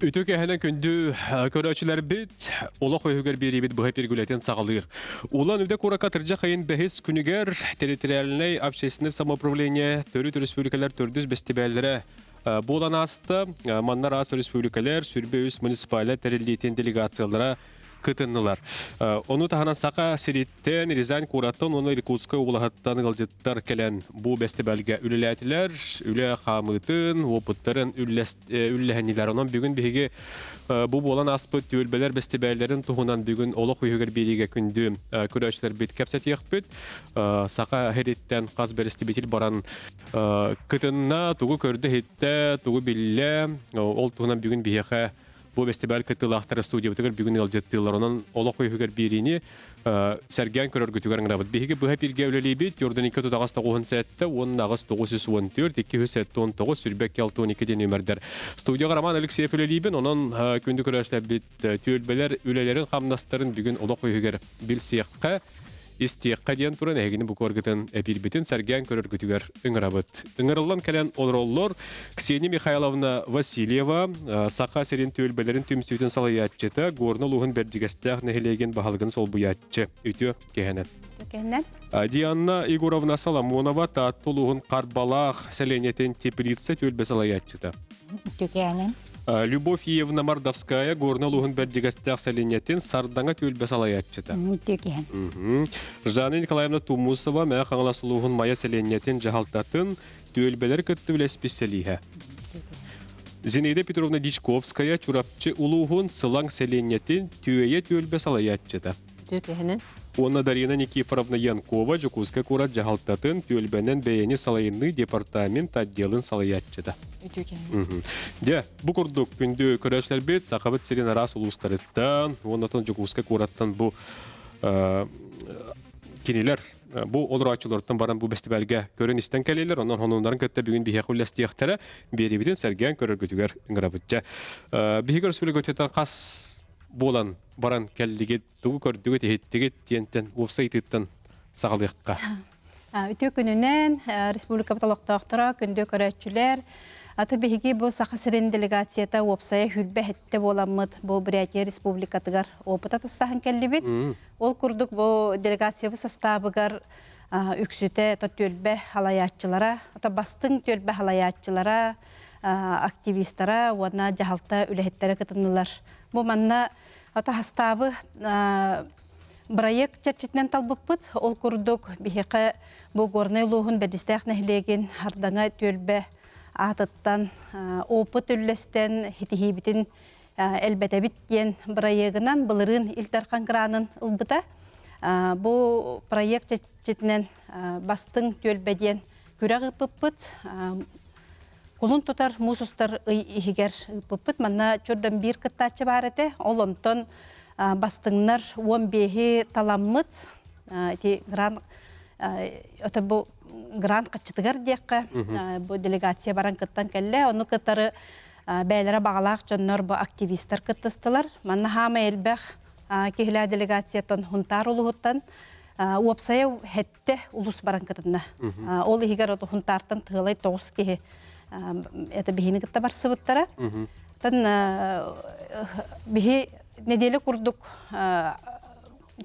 Үтүө кэһэнэн күндү көрөөччүлэрбит олох өһүгэр биэриибит быһа пиргүлэтин саҕалыыр. Улан Үдэ куоракка атырдьах ыйын бэһис күнүгэр территориальнай общественное самоуправление төрүт республикалар төрдүс бэстибээллэрэ буолан ааста. Манна араас республикалар, сүрбэ үс муниципальнай тэриллиитин делегациялара кытыннылар. Ону таһынан Саха сириттэн, Рязань куораттан уонна Иркутскай облаһыттан ыалдьыттар кэлэн бу бэстибээлгэ үлэлээтилэр, үлэ хаамыытын, уопуттарын үллэһиннилэр. Онон бүгүн биһиги бу буолан ааспыт түөлбэлэр бэстибээллэрин туһунан бүгүн олох үһүгэр биэриигэ күндү көрөөччүлэрбит кэпсэтиэхпит. Саха сириттэн хас бэрэстэбитэл баран кытынна, тугу көрдө-иһиттэ, тугу биллэ, ол туһунан бүгүн биһиэхэ бу бэстибээл кыттыылаахтара студиябытыгар бүгүн ыалдьыттыыллар. Онон олох үһүгэр биэриини сэргээн көрөргүтүгэр ыҥырабыт. Биһиги быһа бииргэ үлэлиибит. Йорданика тутаҕас тоҕуһун сэттэ уонна аҕыс 914 279 22 диэн нүөмэрдэр. Студияҕа Роман Алексеев үлэлиибин. Онон күндү көрөөччүлэрбит түөлбэлэр үлэлэрин хамнастарын бүгүн олох үһүгэр билсиэххэ истиэххэ диэн туран эһигини бу куоргытын эпиирбитин сэргээн көрөргүтүгэр ыҥырабыт. Ыҥырыллан кэлэн олороллор Ксения Михайловна Васильева, Саха сирин түөлбэлэрин түмсүүтүн салайааччыта, Горно улууһун Бэрдьигэстээх нэһилиэгин баһылыгын солбуйааччы. Үтүө киэһэнэн. Киэһэнэн. Дианна Егоровна Соломонова, Таатта улууһун Харбалаах сэлиэнньэтин теплица түөлбэ салайааччыта. Үтүкээнэн. Любовь Иевна Мордовская Горнай улууһун Бэрдьигэстээх сэлиэнньэтин Сардаҥа түөлбэ салайааччыта. Үтүкээн. Жанна Николаевна Тумусова Мэҥэ Хаҥалас улууһун Майа сэлиэнньэтин дьаһалтатын түөлбэлэр кытта үлэ исписэлииһэ. Зинаида Петровна Дичковская Чурапчы улууһун Сылаҥ сэлиэнньэтин Түөйэ түөлбэ салайааччыта. Үтүөкэһинэн. Уонна Дарина Никифоровна Янкова Дьокуускай куорат дьаһалтатын түөлбэнэн бэйэни салайыныы департамент отделын салайааччыта. Үтүөкэһинэн. Дьэ, бу курдук күндү көрөөччүлэрбит Сахабыт сирин араас улуустарыттан уонна Дьокуускай куораттан бу кинилэр бу олорооччулартан баран бу бэстибээлгэ көрөн-истэн кэлиилэр, онон хонууннарын кытта бүгүн биһиэхэ үллэстиэхтэрэ, биэриибитин сэргээн көрөргүтүгэр ыҥырабыт. Дьэ, биһиги өрөспүүбүлүкэтиттэн хас буолан баран кэллигит, тугу көрдүгүт, иһиттигит диэнтэн уопсай ыйытыыттан саҕалыахха. Үтүө күнүнэн республикабыт олохтоохторо, күндү көрөөччүлэр, аты биһиги бу Саха сирин делегацията уопсайа хүрбэ хэттэ буоламмыт бу Бурятия республикатыгар опыт атастаһан кэллибит. Ол курдук бу делегациябыт састаабыгар үксүтэ то түөлбэ халайааччылара, ото бастыҥ түөлбэ халайааччылара, активистара уонна дьаһалта үлэһиттэрэ кытыннылар. Бу манна ото хастаабы бырайыак чэрчитинэн талбыппыт. Ол курдук биһиэхэ бу Горнай улууһун Бэрдистээх нэһилиэгин Хардаҥа түөлбэ аатыттан опыт үллэстэн хитиһиибитин элбэтэбит диэн бырайыагынан былырыын Ил Дархан гранын ылбыта. Бу проект чэрчитинэн бастыҥ түөлбэ диэн күрэх ыыппыппыт. Кулун тутар муус устар ый иһигэр ыыппыппыт. Манна чордон биир кыттааччы баар этэ. Ол онтон бастыҥнар 15-и таламмыт. Ити грант ото бу грант хаччытыгар диэххэ бу делегация баран кыттан кэллэ. Ону кытары бэйэлэрэ баҕалаах дьоннор бу активистар кыттыстылар. Манна хаама элбэх киһилээх делегацияттан Хунтаар улуһуттан уопсайа хэттэ улус баран кытынна. Ол иһигэр Хунтаартан тыалай тоҕус киһи это биһини кытта барсыбыттара. Тан биһи неделя курдук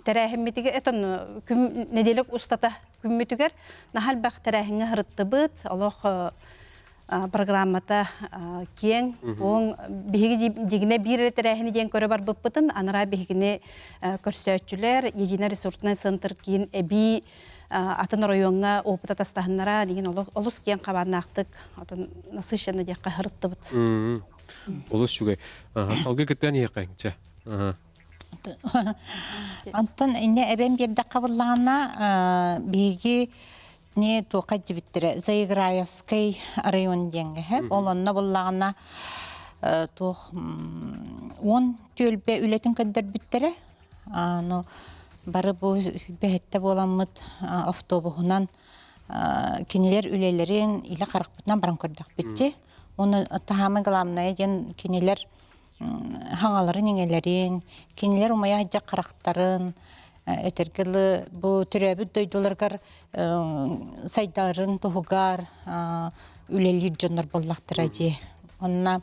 тэрээһиммитигэр этон күн неделя устата күммүтүгэр наһаа элбэх тэрээһиҥҥэ сырыттыбыт. Олох программата киэҥ, уон биһиги дьигинэ биир эрэ тэрээһини диэн көрө барбыппытын, анараа биһигини көрсөөччүлэр, Единый ресурсный центр киин эбии атын оройуоҥҥа опыт атастаһыннара дигин олус киэҥ хабааннаахтык отон насыщенно диэххэ сырыттыбыт. Олус үчүгэй. Салгыы кыттан иһиэххэ чэ. Онтон инне эбэм биэрдэххэ буллаҕына биһиги не туохха дьибиттэрэ Заиграевскай район диэҥҥэ ол онно буллаҕына туох уон түөлбэ үлэтин көрдөрбүттэрэ ну бары бу бэһэттэ буоламмыт автобуһунан кинилэр үлэлэрин илэ харахпытынан баран көрдөхпүтчи уонна таһаамай главное диэн кинилэр хаҥаларын иҥэлэрин кинилэр умайа сылдьар харахтарын этэргэ дылы бу төрөөбүт дойдуларыгар сайдарын туһугар үлэлиир дьоннор буоллахтара дии. Онно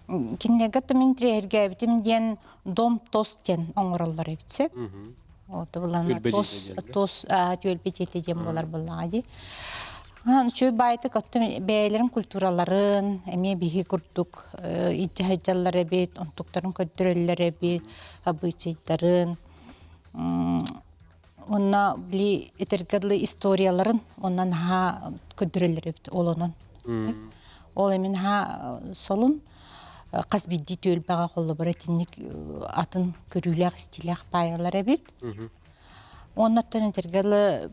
Кинилэргэ то мин тирэһиргээбитим диэн дом тос диэн оҥороллор эбит сөп. Ол тос тос түөлбэ дьиэтэ диэн буолар буоллаҕа дии. Үчүгэй баайтык оттон бэйэлэрин культураларын эмиэ биһи курдук илдьэ сылдьаллар эбит, онтуктарын көрдөрөллөр эбит, обычайдарын. Уонна били этэргэ дылы историяларын онно наһаа көрдөрөллөр эбит ол онон. Ол эми наһаа солун хас биирдии түөлбэҕэ холобура итинник атын көрүүлээх истиилээх паайалар эбит. Уоннаттан этэргэ дылы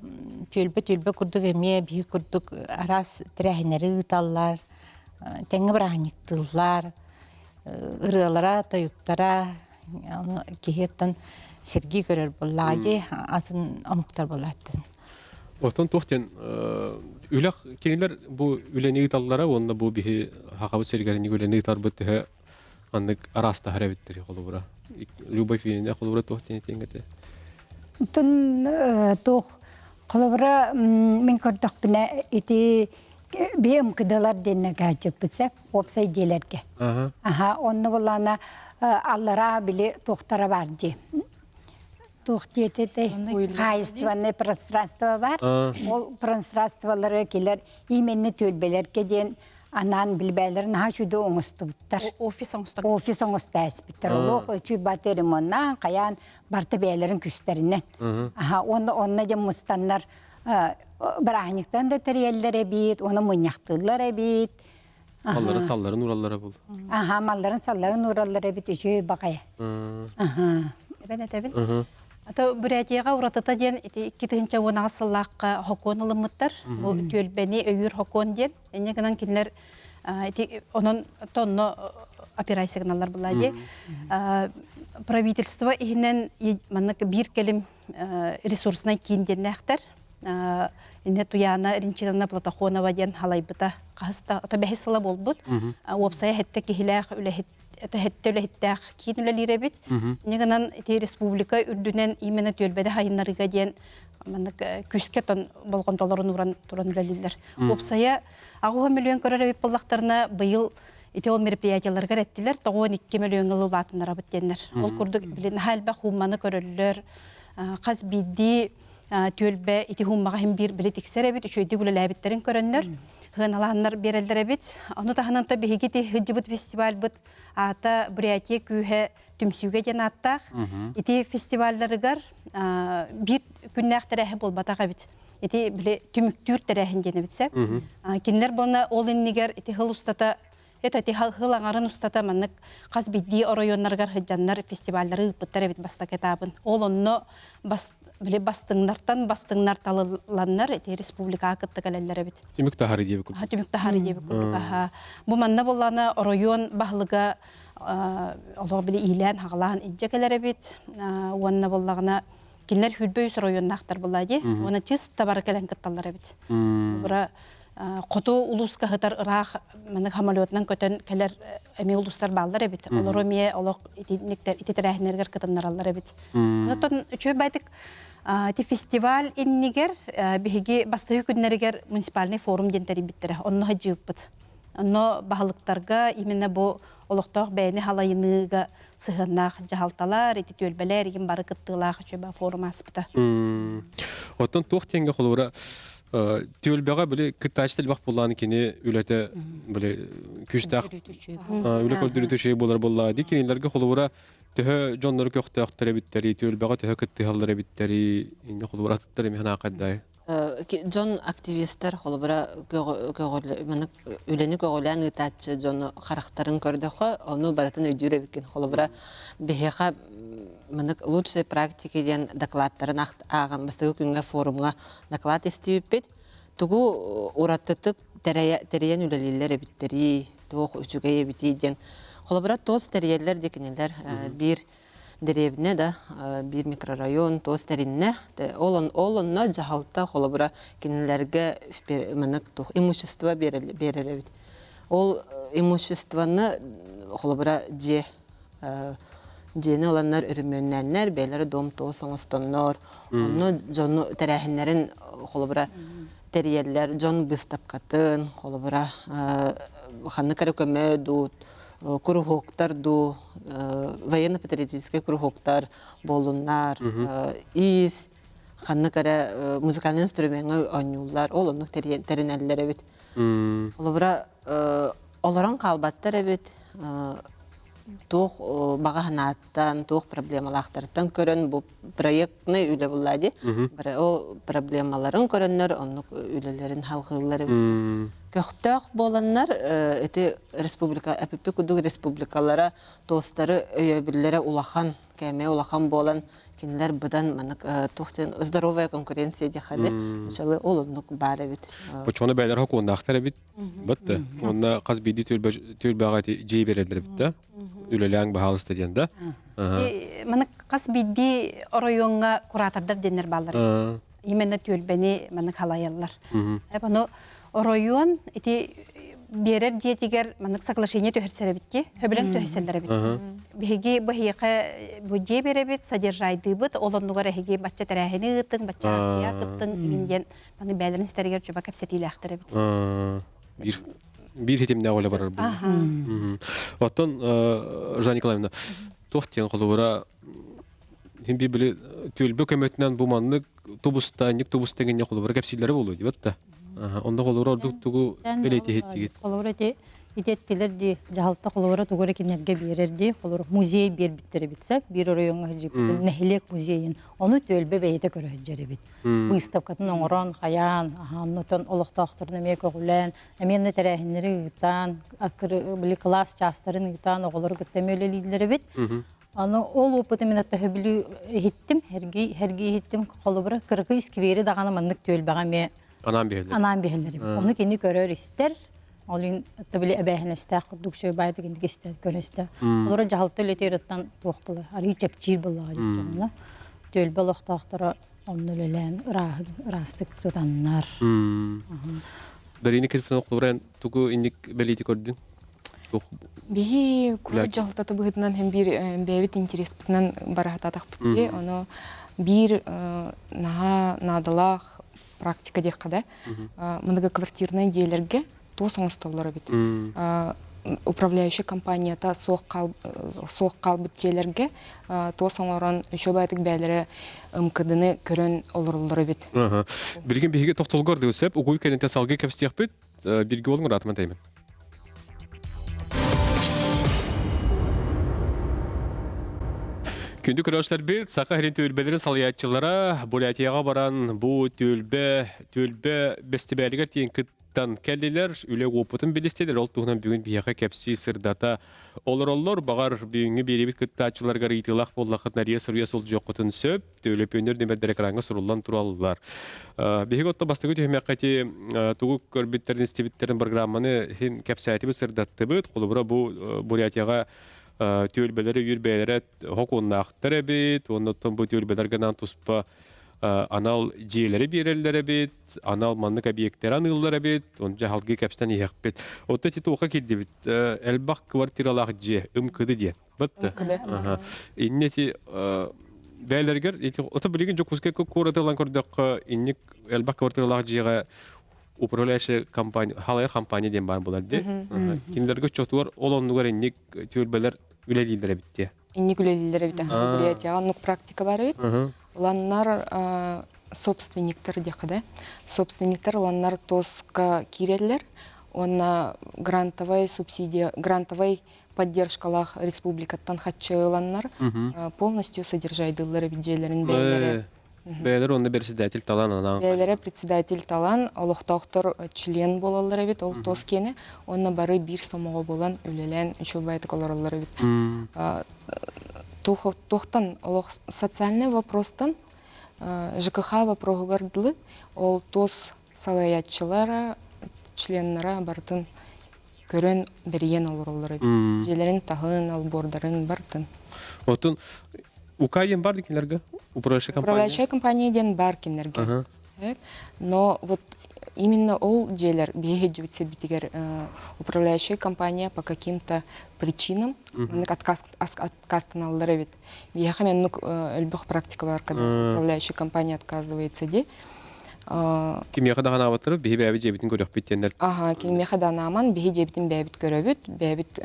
түөлбэ-түөлбэ курдук эмиэ биһи курдук араас тэрээһиннэри ыыталлар, тэҥҥэ бырааһынньыктыыллар, ырыалара, тойуктара ону киһи оттон сэргии көрөр буоллаҕа дии, атын омуктар буолааттан. Оттон туох диэн үлэх кинилэр бу үлэни ыыталлара уонна бу биһи Хахабыт сиригэр үлэни ыытарбыт төһө Маннык араастаһар эбиттэр холобура. Люба Финина холобура туох диэн этиэҥ этэ? Тун туох холобура мин көрдөхпүнэ ити биэм кыдалар диэннэ каачыппыт сеп уопсай диэлэргэ. Аха онно буллаана аллараа били туохтара бар дии. Туох диэтэтэй хаайыстыбаннай пространство бар. Ол пространстволары килер именно түөлбэлэргэ диэн анаан билбээлэрин наһаа үчүгэй оҥостубуттар. Офис оҥостор. Офис оҥосто эспиттэр. Олох үчүй баты ремоннаан, хайаан барта бэйэлэрин күстэринэн. Аха, уонна онно дьэ мустаннар бырааһынньыктан да тэрийэллэр эбит, уонна мунньахтыыллар эбит. Малларын салларын ураллара был. Аха, малларын салларын ураллар эбит үчүй баҕайы. Аха. Эбэн этэбин. Ато Бурятияҕа уратыта диэн ити 2018 сыллаахха хокуон ылыммыттар. Бу түөлбэни өйүүр хокуон диэн. Инньэ гынан кинилэр ити онон тонно операция гыналлар была дии. Правительство иһинэн маннык биир кэлим ресурснай киин диэннээхтэр. Инне Туяна Ринчиновна Платохонова диэн халайбыта хаһыста ото бэһис сыла буолбут. Уопсайа хэтте киһилээх үлэһит хэтте үлэһиттээх киин үлэлиир эбит. Инньэ гынан ити республика үрдүнэн именно түөлбэдэ хайыннарыга диэн маннык күүскэ тон болҕомтолорун ууран туран үлэлииллэр. Уопсайа 80 миллион көрөр эбит буоллахтарына быйыл ити ол мероприятиеларыгар эттилэр 92 миллион улаатыннарабыт диэннэр. Ол курдук билин наһаа элбэх хуумманы көрөллөр. Хас биирдии түөлбэ ити хууммаҕа иһин биир били тиксэр эбит, үчүгэйдик үлэлээбиттэрин көрөннөр сыаналааннар биэрэллэр эбит. Ону таһынан то биһиги ити сылдьыбыт фестивальбыт аата Бурятия күүһэ түмсүүгэ диэн ааттаах. Ити фестивалларыгар биир күннээх тэрээһин буолбатах эбит. Ити били түмүктүүр тэрээһин диэн эбит сэ. Кинилэр буолна ол иннигэр ити хыл устата это ити хыл аҥарын устата маннык хас биирдии оройуоннарыгар сылдьаннар фестиваллары ыыппыттар эбит бастакы этабын. Ол онно бас, били бастыҥнартан бастыҥнар талылланнар ити республикаҕа кытта кэлэллэр эбит. Түмүк таһары диэбит курдук. Түмүк таһары диэбит курдук. Бу манна буоллаҕына оройуон баһылыга олох били иилээн-хаҕалаан илдьэ кэлэр эбит уонна буоллаҕына кинилэр хүрбэ үс оройуоннаахтар буолла дии уонна чисто бары кэлэн кытталлар эбит бара хоту улууска сытар ыраах маннык самолетунан көтөн кэлэр эмиэ улуустар бааллар эбит олору эмиэ олох итинниктэр ити тэрээһиннэригэр кытыннараллар эбит оттон үчүгэй байтык ити фестиваль иннигэр биһиги бастакы күннэригэр муниципальный форум диэн тэрийбиттэрэ онно сылдьыбыппыт Онно баһылыктарга именно бу олохтоох бэйэни халайыныыга сыһыаннаах дьаһалталар, ити түөлбэлэр игин бары кыттыылаах үчүгэй форум ааспыта. Оттон туох диэнгэ холобура түөлбэҕэ били кыттааччы элбэх буоллаан кини үлэтэ били күүстээх үлэ көрдөрүүтэ үчүгэй буолар буоллаа ди кинилэргэ холобура төһө дьоннору көхтөөхтөр эбиттэри түөлбэҕэ төһө кыттыһаллар эбиттэри инне холобура атыттар эмиэ ханаакайдай Дьон активистар холобура үлэни көҕүлээн ыытааччы дьону харахтарын көрдөххө, ону барытын өйдүүр эбиккин. Холобура, биһиэхэ маннык лучшие практики диэн докладтарын ааҕан бастакы күҥҥэ форумҥа доклад истибиппит. Тугу уратытык тэрийэн үлэлииллэр эбиттэрий, туох үчүгэй эбитий диэн. Холобура, ТОС тэрийэллэр диэ кинилэр биир дэриэбинэ да биир микрорайон туос тэриннэ ол ол онно дьаһалта холобура кинилэргэ маннык туох имущество биэрэр эбит ол имуществоны холобура дьиэ дьиэни ыланнар өрөмүөннээннэр бэйэлэрэ дом туос оҥостоннор онно дьону тэрээһиннэрин холобура тэрийэллэр дьон быыстапкатын холобура ханнык эрэ көмө дуу. куруһуоктар дуу, военно-патриотическай куруһуоктар буоллуннар, иис, ханнык эрэ музыкальнай инструмеҥҥа оонньууллар, ол оннук тэринэллэр эбит. Холобура, олорон хаалбаттар эбит, туох баҕа санааттан, туох проблемалаахтарыттан көрөн бу проектный үлэ булла дии. Ол проблемаларын көрөннөр оннук үлэлэрин халҕыыллар эбит. Көхтөөх буоланнар ити республика эпиппи курдук республикалара туостары өйөбүллэрэ улахан, кээмэйэ улахан буолан кинилэр быдан маннык туох диэн здоровая конкуренция диэххэ дии. Ол оннук баар эбит. Оччоҕуна бэйэлэр хокуоннаахтар эбит. Бытты. Онно хас биирдии түөлбэҕэ дьиэ берэллэр эбит да. Үлэлээҥ баһаалыста диэн да. Маны хас биирдии оройуоҥҥа куратордар диэннэр бааллар. Именно түөлбэни маннык халайаллар. Ону оройуон ити биэрэр дьиэтигэр маннык соглашение түһэрсэр эбит дии, сөбүлэҥ түһэрсэллэр эбит. Биһиги быһиэхэ бу дьиэ биэрэбит, содержайдыыбыт, ол оннугар эһиги бачча тэрээһини ыыттыҥ, бачча акция кыттыҥ игин диэн маны бэйэлэрин истэригэр чуба кэпсэтиилээхтэр эбит. Биир биир хитимнээх үлэ барар буолла. Оттон Жанна Николаевна, туох диэн холобура хин би били түөлбө көмөтүнэн бу маннык тубуста, инник тубуста гинне холобура кэпсииллэрэ буолуо дибет да. Онно холобура ордук тугу бэлиэтиһиттигит? Холобура ити итеттилер ди дьаһалта холобура тугу эрэ кинилэргэ биэрэр ди холобура музей биэрбиттэр эбит сөп биир оройуоҥҥа сылдьыбыт нэһилиэк музейын ону түөлбэ бэйэтэ көрө сылдьар эбит выставкатын оҥорон хайаан аһааннытын олохтоохторун эмиэ көҕүлээн эмиэ онно тэрээһиннэри ыытан били кылаас чаастарын ыытан оҕолору кытта эмиэ үлэлииллэр эбит Аны ол опыты мин төһөбүлүү иһиттим, эргий эргий иһиттим. Холобура, кыракый сквери даҕаны маннык түөлбэҕэ эмиэ Анаан биһэллэр. анаан биһэллэр эбит. Ону кини көрөр истэр, ол иһин били эбээһинэстээх курдук үчүгэй баайдык инник истэр, көрө истэр. Олоро дьаһалта үлэтигэр туох була, арыый чэпчиир буоллаҕа дьонно. Түөлбэ олохтоохторо онно үлэлээн ырааһын ыраастык тутаннар. Дарина Кирфина холобура тугу инник бэлиэти көрдүҥ? Биһи куорат дьаһалтата быһыытынан һин биир бэйэбит интереспитинэн бараһатаатахпыт дии. Ону биир наһаа наадалаах практика диэххэ да, многоквартирнай дьиэлэргэ туос оҥостоллор эбит. Управляющай компанията суох хаалбыт дьиэлэргэ туос оҥорон үчүгэй бэйэлэрэ МКДны көрөн олороллор эбит. Билигин биһиги тохтолгор дылсеп угуй кэннитэ салгыы кэпсиэхпит. Бирги болуҥ ыраатыман таймын. Күндү көрөөччүлэрбит, Саха сирин түөлбэлэрин салайааччылара Бурятияҕа баран бу түөлбэ түөлбэ бэстибээлигэр тиийэн кыттан кэллилэр, үлэ уопутун билистилэр. Ол туһунан бүгүн биһиэхэ кэпсии сырдата олороллор. Баҕар, бүгүҥҥү биэриибит кыттааччыларыгар ыйытыылаах буоллаххытына, эрийэ суруйа сылдьыаххытын сөп. Төлөпүөннэр нүмердэр экраҥҥа суруллан тураллар. Биһиги отто бастакы түһүмэххэ ити тугу көрбүттэрин, истибиттэрин программаны иһин кэпсээтибит, сырдаттыбыт. Холобура, бу Бурятияҕа түөлбэлэри үйүр бэйэлэрэ хокуоннаахтар эбит, уонна оттон бу түөлбэлэргэ анаан туспа анал дьиэлэри биэрэллэр эбит, анал маннык объектэри аныыллар эбит, оны дьаһалгыы кэпсэтэн иһиэхпит. Оттон ити туохха киирдибит? Элбэх квартиралаах дьиэ, ЫМКД диэн. Бытты. Инне ити бээлэригэр ити ото билигин Дьокуускайга куораты ылан көрдөххө инник элбэх квартиралаах дьиэҕэ управляющая компания халайар компания диэн баар буолар дии. Кинилэргэ чотугар ол оннугар инник түөлбэлэр үлэлииллэр эбит дии. Инник үлэлииллэр эбит. Бурятияҕа оннук практика бар эбит. Уланнар собственниктар диэххэ да. Собственниктар уланнар ТОСка киирэллэр. Уонна грантовай субсидия, грантовай поддержкалаах республикаттан хаччы ыланнар полностью содержайдыллар эбит дьиэлэрин бэйэлэрэ. Бэйэлэр онно председатель талан анаан. Бэйэлэрэ председатель талан, олохтоохтор член буолаллар эбит, ол тос киэнэ. Уонна бары биир сомоҕо буолан үлэлээн үчүгэй олороллор эбит. Туохтан олох социальный вопростан ЖКХ вопроһугар дылы ол тос салайааччылара, членнара барытын көрөн бэрийэн олороллор эбит. Дьиэлэрин таһын, албордарын бартын. Оттон УК диэн бар кинилэргэ? Управляющая компания? Управляющая компания диэн бар кинилэргэ. Но вот именно ол дьиэлэр биһиги сирбитигэр управляющая компания по каким-то причинам отказ отказтаналлар эбит. Биһиэхэ маннык элбэх практика бар, когда управляющая компания отказывается ди. Кимиэхэ да анаабаттар, биһи бэйэбит дьиэбитин көрүөхпүт диэннэр. Аха, кимиэхэ да анааман, биһи дьиэбитин бэйэбит көрөбүт, бэйэбит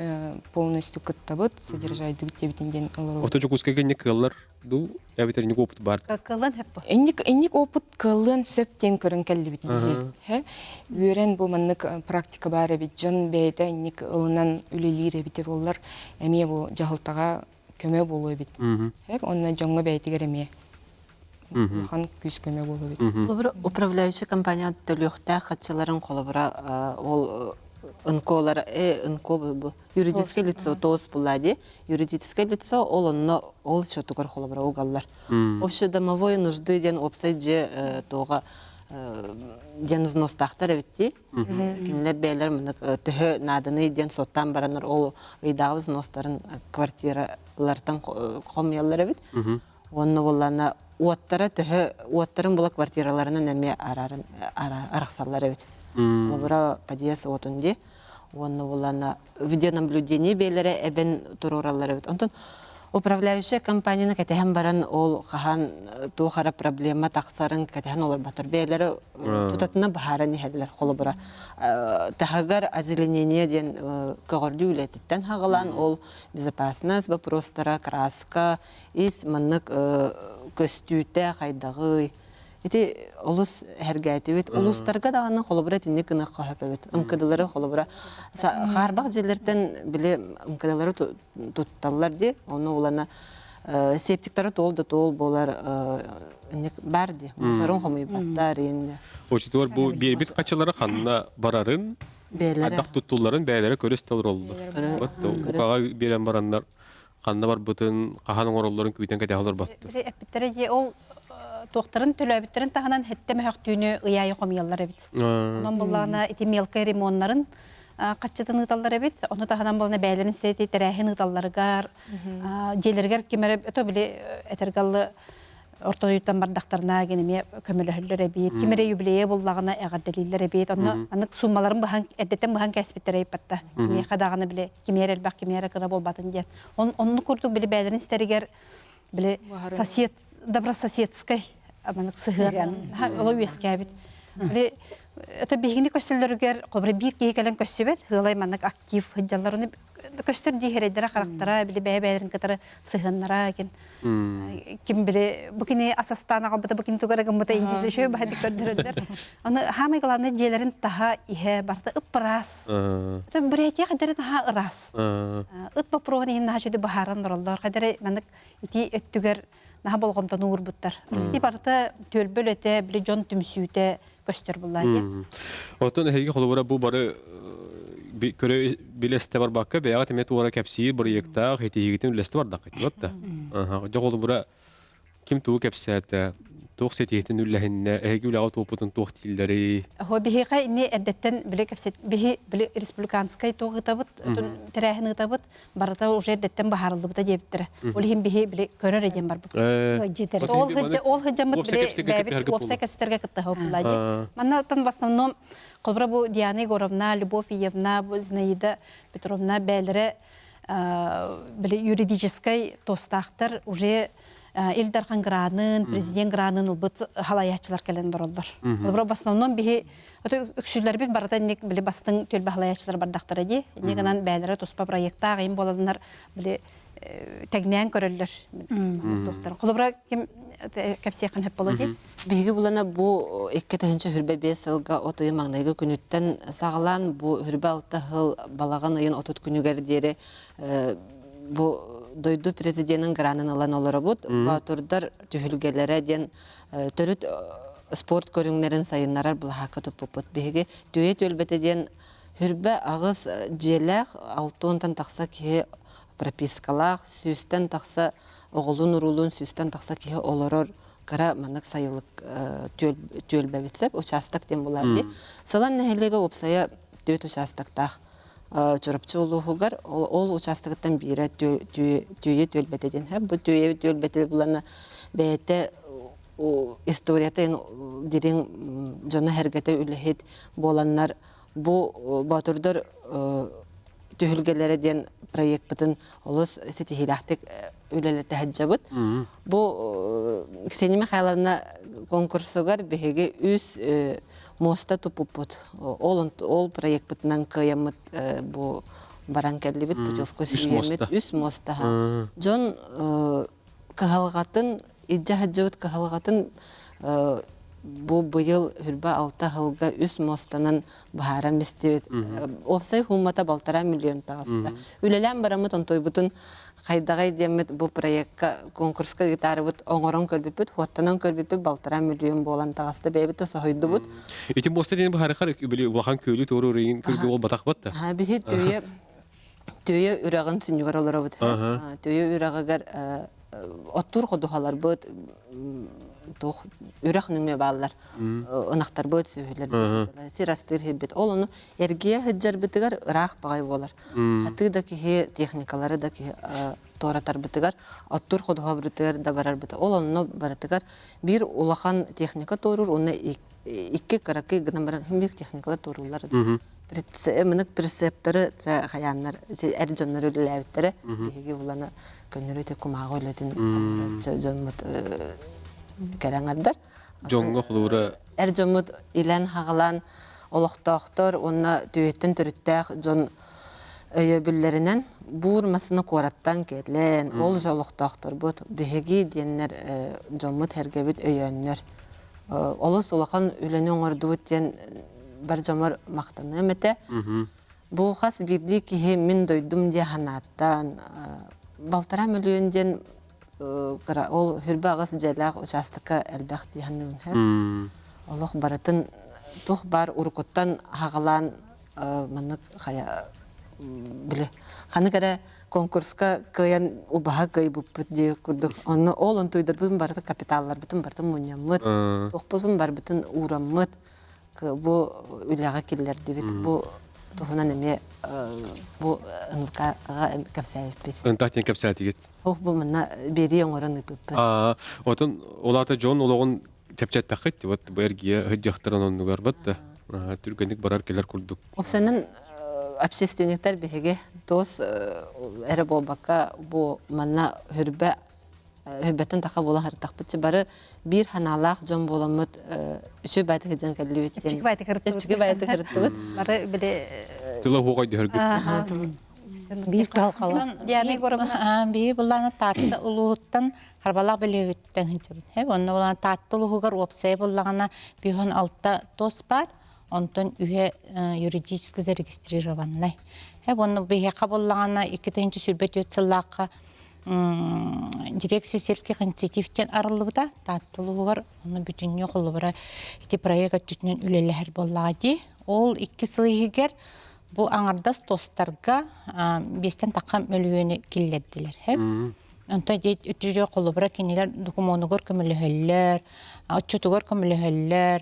полностью кыттабыт, содержайдыбыт диэбитин диэн олоробут. Ото Дьокуускайга инник кыаллар дуу, эбэтэр инник опыт баар? Кыаллан сөп бу. Инник, инник опыт кыаллыан сөп диэн көрөн кэллибит биһи. Хэ? Үөрэн бу маннык практика баар эбит, дьон бэйэтэ инник ылынан үлэлиир эбитэ буоллар, эмиэ бу дьаһалтаҕа көмө буолуо эбит. Сөп, уонна дьоҥҥо бэйэтигэр эмиэ улахан күүс-көмө буолуо эбит. Холобура, управляющая компания төлүөхтээх хаччыларын холобура ол НКОлар НКО бу юридическое лицо ТОС була ди юридическое лицо ол онно ол счетугар холобура угаллар. Общедомовой нужды диэн уопсай дьиэ туоҕа диэн взностаахтар эбит дии. Кинилэр бэйэлэр маннык төһө нааданый диэн суоттаан бараннар ол ыйдааҕы взностарын квартиралартан хомуйаллар эбит. Уонна буоллаана уоттара төһө уоттарын була квартираларынан эмиэ арааран арахсаллар эбит. Холобура подъезд уотун дии. Уонна буоллаана видеонаблюдение бэйэлэрэ эбэн туруораллар эбит. Онтон управляющая компанияны кэтэһэн баран ол хаһан туох эрэ проблема тахсарын кэтэһэн олорботор. Бэйэлэрэ тутатына быһааран иһэллэр. Холобура, таһыгар озеленение диэн көҕөрдүү үлэтиттэн хаҕылаан ол безопасность вопростара, краска, ис маннык көстүүтэ хайдаҕый Ити олус эһэргээтибит. Улуустарга даҕаны холобура итинник гыныахха сөп эбит. МКДлары холобура хаарбах дьиэлэртэн били МКДлары тутталлар дии. Ону улана септиктары туол да туол буолар баар дии. Мусорун хомуйбаттар инде. Очутугар бу биэрбит хачылары ханна барарын, ардах туттулларын бэйэлэрэ көрө истэ олороллор. Укаҕа биэрэн бараннар ханна барбытын, хаһан оҥороллорун күүтэн кэтэһэ олорботтор. Эппиттэрэ дии ол туохтарын төлөөбүттэрин таһынан хэттэ мөһөхтүүнү ыйаайы хомуйаллар эбит. Онон буллаҕына ити мелкай ремоннарын хаччытын ыыталлар эбит. Ону таһынан буолна бэйэлэрин сети тэрээһин ыыталларыгар, дьиэлэригэр ким эрэ то били этэргаллы ортоюттан бардахтарына гин эмиэ көмөлөһөллөр эбит. Ким эрэ юбилейа буллаҕына эҕэрдэлииллэр эбит. Онно анык суммаларын быһан эрдэттэн быһан кээспиттэрэ ыйпатта. Кимиэхэ даҕаны били кимиэр элбэх, кимиэрэ кыра буолбатын диэн. Он оннук курдук били бэйэлэрин истэригэр били сосед добрососедскай аманык сыһыан оло үөскээбит. Били это биһигини көстөллөрүгэр хобра биир киһи кэлэн көссүбэт, ыалай маннык актив сылдьаллар. Ону көстөр дии херейдere харахтара, били бэйэ-бэйэлэрин кытары сыһыаннара кин ким били бу кини асастаан аҕалбыта, бу кини тугара гыммыта индиилэ үчүгэй баһадык көрдөрөллөр. Аны хаамай главное дьиэлэрин таһа иһэ барыта ып-ыраас. Бурятия хадары наһаа ыраас. Ыт боппуруоһун иһин наһаа үчүгэй быһааран олороллор. Хадары маннык ити өттүгэр наһаа болҕомтону уурбуттар. Ити барыта түөлбө үлэтэ, били дьон түмсүүтэ көстөр буллаа диэн. Оттон эһиги холобура бу бары көрө билэстэ барбакка бэйэҕит эмиэ туора кэпсиир бырайыактаах итиһигитин үллэстэ бардаххыт да. Дьэ холобура Ким тугу кэпсээтэ, туох ситиһиитин үллэһиннэ, эһиги үлэҕэ туоппутун туох дииллэрий? Хо биһиэхэ ини эрдэттэн били кэпсэт биһи били республиканскай туох ыытабыт, тэрээһин ыытабыт, барыта уже эрдэттэн баһаарыллыбыта диэбиттэрэ. Ол иһин биһи били көрөр диэн барбыт. Ол хыдьа ол хыдьаммыт били бэйэбит уопсай кэстерге кыттыһа була ди. Манна оттон в основном холобура бу Диана Егоровна, Любовь Иевна, бу Зинаида Петровна бээлэрэ били юридическай тостаахтар уже Ил Дархан гранын, президент гранын ылбыт халайааччылар кэлэн олороллор. Холобура, в основном биһи үксүлэрбит барыта инник били бастыҥ түөлбэ халайааччылар бардахтара дии. Инник гынан бэйэлэрэ туспа проектаах им буоланнар били тэҥнээн көрөллөр. Туохтар. Холобура, ким кэпсиэххин сөп боло дии. Биһиги булана бу 2025 сылга от ыйын маҥнайгы күнүттэн саҕалаан бу 26 сыл балаҕан ыйын 30 күнүгэр диэри бу дойду президенин гранын ылан олоробут. Боотурдар түһүлгэлэрэ диэн төрүт спорт көрүҥнэрин сайыннарар былаһаакка туппуппут. Биһиги Түүйэ түөлбэтэ диэн хүрбэ аҕыс дьиэлээх алтыонтан тахса киһи пропискалаах, сүүстэн тахса оҕолуун-уруулуун сүүстэн тахса киһи олорор кыра маннык сайылык түөлбэбит сөп учаастак диэн булар дии. Сылан нэһилиэгэ уопсайа түөрт учаастактаах Чурапчы улууһугар ол учаастагыттан биирэ Түүйэ түөлбэтэ диэн. Бу Түүйэ түөлбэтэ булана бэйэтэ историята дириҥ дьоно-сэргэтэ үлэһит буоланнар бу боотурдар түһүлгэлэрэ диэн проекпытын олус ситиһиилээхтик үлэлэтэ сылдьабыт. Бу Ксения Михайловна конкурсугар биһиги үс муоста туппуппут. Ол ол проекпытынан кыайаммыт бу баран кэллибит путевка сүүйэммит үс муоста. Дьон кыһалҕатын илдьэ сылдьыбыт кыһалҕатын бу быйыл хүрбэ алта сылга үс муостанан быһааран бистибит. Уопсай хууммата балтараа миллион таҕыста. Үлэлээн бараммыт онтуйбутун хайдаҕай диэммит бу проекка конкурска ыытаарыбыт оҥорон көрбүппүт, хуоттанан көрбүппүт балтараа миллион буолан таҕыста. Бэйэбит да соһуйдубут. Ити муоста диэн быһаарыхар били улахан күөлү туору ырыйын күлгү буолбатах батта. Биһи түүйэ Түүйэ үрэҕин сүнньүгэр олоробут. Түүйэ үрэҕигэр оттуур ходуһаларбыт туох үрэх нөҥүө бааллар. Ынахтарбыт, сүөһүлэрбит, сир астыыр сирбит. Ол ону эргийэ сылдьарбытыгар ыраах баҕай буолар. Хатыы да киһи техникалары да киһи туоратарбытыгар, оттуур ходуһабытыгар да барарбыт. Ол онно барытыгар биир улахан техника туоруур уонна икки кыракый гынан баран биир техникалар туорууллар. Мынык прицептары хайааннар эр дьоннор үлэлээбиттэрэ. Биһиги булана көннөрү ити кумааҕы үлэтин дьоммут кэлэн Дьоҥҥо холуура эр дьоммут илэн хаҕалаан олохтоохтор уонна түөһүттэн төрүттээх дьон өйөбүллэринэн буур масына куораттан кэлэн ол же олохтоохторбут биһиги диэннэр дьоммут сэргэбит өйөөннөр олус улахан үлэни оҥордубут диэн бар дьоммор махтаныам этэ. Бу хас биирдии киһи мин дойдум диэ санааттан балтараа мөлүйүөн диэн кыра ол хүрбэ аҕыс дьиэлээх учаастакка элбэх дии саныыбын. Олох барытын туох баар урукуттан хаҕалаан маннык хайа били ханнык эрэ конкурска кыайан убаһа кыайбыппыт дии курдук онно ол онтуйдарбытын барыта капиталларбытын барытын мунньаммыт туохпутун барбытын уураммыт бу үлэҕэ киллэрдибит бу туһунан эмиэ бу НВК-ҕа кэпсээбиппит. Ынтах диэн кэпсээтигит? Ох бу манна биэрии оҥорон ыыппыппыт. Отон ол аата дьон олоҕун чэпчэттэххит вот бу эргийэ сылдьыахтарын оннугар батта түргэнник барар кэлэр курдук. Опсанан общественниктар биһиги туос эрэ буолбакка бу манна хүрбэ хүрбэттэн таха буола сырыттахпыт бары биир ханаалаах дьон буоламмыт үчүгэй баайты сылдьан кэллибит Чэпчэки баайты кырыттыбыт. Чэпчэки байты кырыттыбыт. Бары били Тыла хуоҕай дөһөргүт. Биир кыһалҕалаах. Диана Егоровна. Биһи буллаана Таатта улууһуттан Харбалаах бөлүөгүттэн сылдьабыт. Онно буллаана Таатта улууһугар уопсайа буллаҕына 56 тос баар, онтон үһэ юридически зарегистрированнай. Онно биһиэхэ буллаҕына 2024 сыллаахха дирекция сельских инициатив диэн арыллыбыта. Таатта улууһугар онно бүтүннүү холобура ити проект өттүтүнэн үлэлэһэр буоллаҕа дии. Ол икки сыл иһигэр бу аҥардас тостарга биэстэн тахха мөлүйүөнү киллэрдилэр. Онтон үтүрүө холобура кинилэр докумуонугар көмөлөһөллөр, отчутугар көмөлөһөллөр.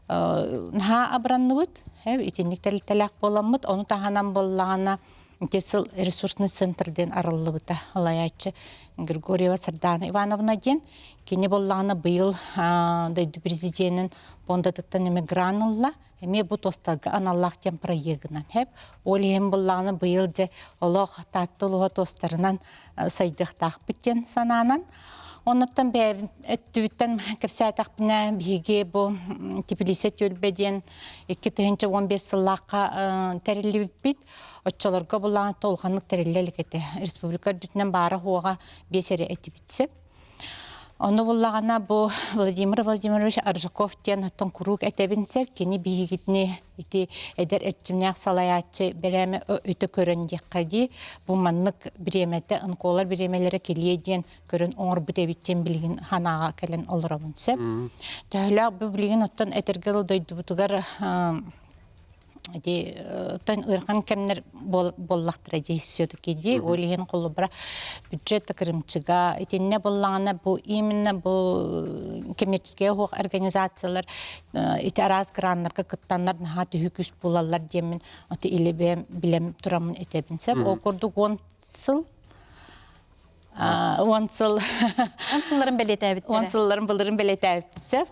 Наһаа абыранныбыт, итинник тэрилтэлээх буоламмыт, ону таһынан буоллаҕына ити сыл ресурсный центр диэн арыллыбыта. Салайааччы Григорьева Сардана Ивановна диэн. Кини буоллаҕына быйыл дойду президенин пуондатыттан эмэ грант ылла. Эмиэ бу туостарга аналлаах диэн проегынан хэп. Ол иһин буллаҕына быйыл дьэ олох Таатта улууһа туостарынан сайдыахтаахпыт диэн санаанан. Оннуттан бэйэбин өттүбүттэн кэпсээтэхпинэ биһиги бу Тбилиси түөлбэ диэн 2015 сыллаахха тэриллибиппит. Оччолорго буллаҕына улаханнык тэриллэ илик этэ. Республика үрдүтүнэн баара-суоҕа биэс эрэ этибит сөп. Ону буллаҕына бу Владимир Владимирович Аржаков диэн оттон куруук этэбин сөп, кини биһигитини ити эдэр эрчимнээх салайааччы бэлээмэ өтө көрөн диэххэ дии, бу маннык бириэмэтэ онколор бириэмэлэрэ кэлиэ диэн көрөн оҥорбут эбит диэн билигин санааҕа кэлэн олоробун сөп. Төһөлөөх бу билигин оттон этэргэ дылы дойдубутугар ити тон ыарахан кэмнэр буоллахтара дии все-таки дии ол иһин холобура бюджет кырымчыга итиннэ буоллаҕына бу именно бу коммерческай оһох организациялар ити араас граннарга кыттаннар наһаа төһүү күүс буолаллар диэммин аты или бэйэм билэм тураммын этэбин сөп ол курдук он сыл он сыл он сылларын бэлиэтээбиттэрэ он сылларын былырын бэлиэтээбиппит сөп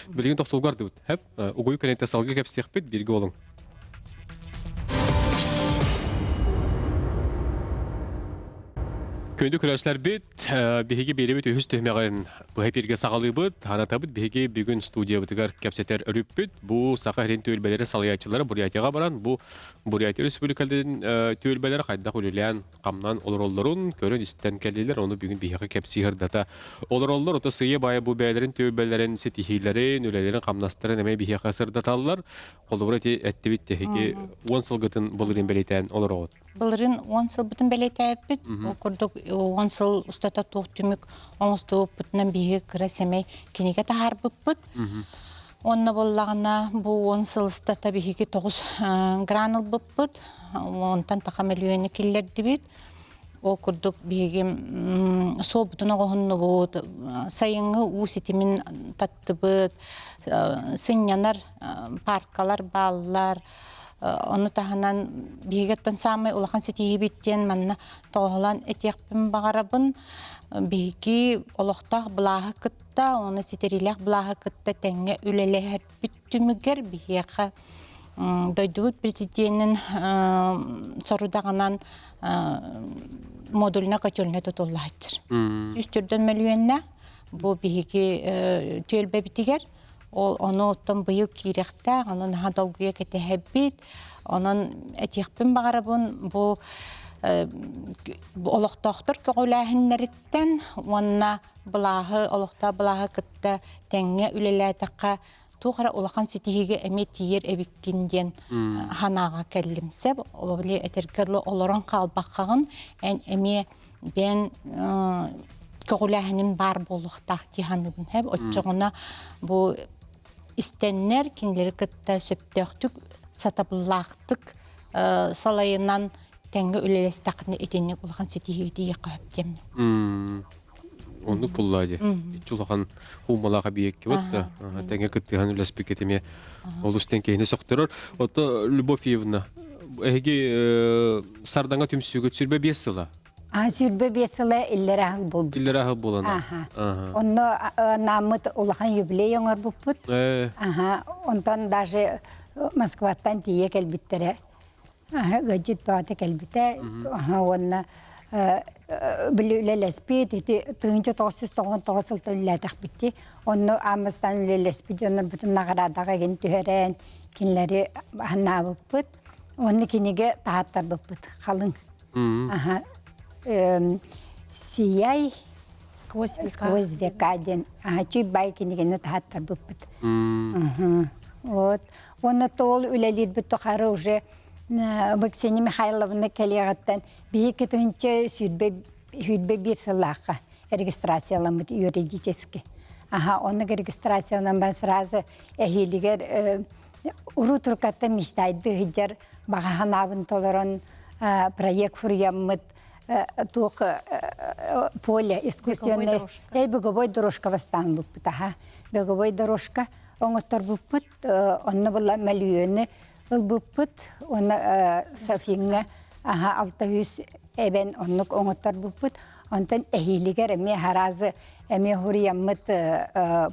билигин тохтолго ардыбыт хэп угуйу кэнниттэн салгыы кэпсиэхпит бииргэ олуҥ Күндү көрөөччүлэрбит, биһиги биэрэбит үһүс түһүмэҕин быһа эпиргэ саҕалыыбыт. Санатабыт, биһиги бүгүн студиябытыгар кэпсэтэр өрүппүт. Бу Саха сирин түөлбэлэри салайааччылара Бурятияҕа баран, бу Бурятия республикатын түөлбэлэрэ хайдах үлэлээн, хамнаан олороллорун көрөн-истэн кэллилэр. Ону бүгүн биһиэхэ кэпсии сырдата олороллор. Ото сыыйа-баайа бу бэйэлэрин түөлбэлэрин ситиһиилэрин, үлэлэрин, хамнастарын эмиэ биһиэхэ сырдаталлар. Холобура, ити эттибит тэһиги 10 сылгытын былырыын бэлиэтээн олороҕут. Былырыын 10 сылбытын бэлиэтээбиппит. Ол курдук 10 сыл устата туох түмүк оҥостубуппутунан биһиги кыра сэмэй кинигэ таһаарбыппыт. Онно буоллаҕына бу 10 сыл устата биһиги 9 гран ылбыппыт. Онтон таха мөлүйүөнү киллэрдибит. Ол курдук биһиги суолбутун оҕоһуннубут, сайыҥҥы уу ситимин таттыбыт, сынньанар паркалар бааллар. Ону таһынан биһигиттэн саамай улахан ситиһиибит диэн манна тоҕоһолоон этиэхпин баҕарабын. Биһиги олохтоох былааһы кытта, уонна ситэриилээх былааһы кытта тэҥҥэ үлэлэһэрбит түмүгэр биһиэхэ дойдубут президенин сорудаҕынан модульнай котельнай тутуллааччыр. 104 мөлүйүөннээх бу биһиги түөлбэбитигэр Ол ону оттон быйыл киириэхтээх, ону наһаа долгуйа кэтэһэбит. Онон этиэхпин баҕарабын бу олохтоохтор көҕүлээһиннэриттэн уонна былааһы, олохтоох былааһы кытта тэҥҥэ үлэлээтэххэ туох эрэ улахан ситиһиигэ эмиэ тиийэр эбиккин диэн санааҕа кэллим. Сөп, били этэргэ дылы олорон хаалбаккаҕын эн эмиэ бэйэн көҕүлээһиним баар буолуохтаах дии саныыбын. Оччоҕуна бу истэннэр кинилэри кытта сөптөөхтүк, сатабыллаахтык салайынан тэҥҥэ үлэлэстэххинэ итинник улахан ситиһиигэ тиийиэххэ сөп диэммин. Оннук буллаа дии. Иччи улахан хуумалаах эбийиэккэ бут да тэҥҥэ кыттыһан үлэспиккит эмиэ олус тэн киһини сөхтөрөр. Ото Любовь Ивановна, эһиги Сардаҥа түмсүүгүт 25 сыла. А 25 сыла иллэрэ аһыл буолбут. Иллэрэ аһыл буолан Аха. Онно нааммыт улахан юбилей оҥорбуппут. Аха. Онтон даже Москваттан тиийэ кэлбиттэрэ. Ыалдьыт бөҕөтө кэлбитэ. Аха уонна били үлэлэспит ити 1999 сылта үлэлээтэхпит дии. Онно аан бастаан үлэлэспит дьоннорбутун наҕараадаҕа игин түһэрэн кинилэри анаабыппыт. Уонна кинигэ таһааттарбыппыт халыҥ. Аха. Сияй Сквозь века. Сквозь века диэн чүй бай кинигэни таһааттарбыппыт. Вот. Уонна тоол үлэлиирбит тухары уже Ксения Михайловна кэлиэҕиттэн биһиги тыһынча 21 сыллаахха регистрацияламмыт юридически. Аха, оннук регистрацияланан бан сразу эһиилигэр урут уруккаттан мечтайды сылдьар баҕа санаабын толорон проект суруйаммыт туох поле искусственный эй беговой дорожка бастаан буппут аха беговой дорожка оҥотторбуппут онно була мөлүйүөнү ылбыппыт уонна Софиҥҥа аха 600 эбэн оннук оҥотторбуппут онтон эһиилигэр эмиэ харазы эмиэ хуруйаммыт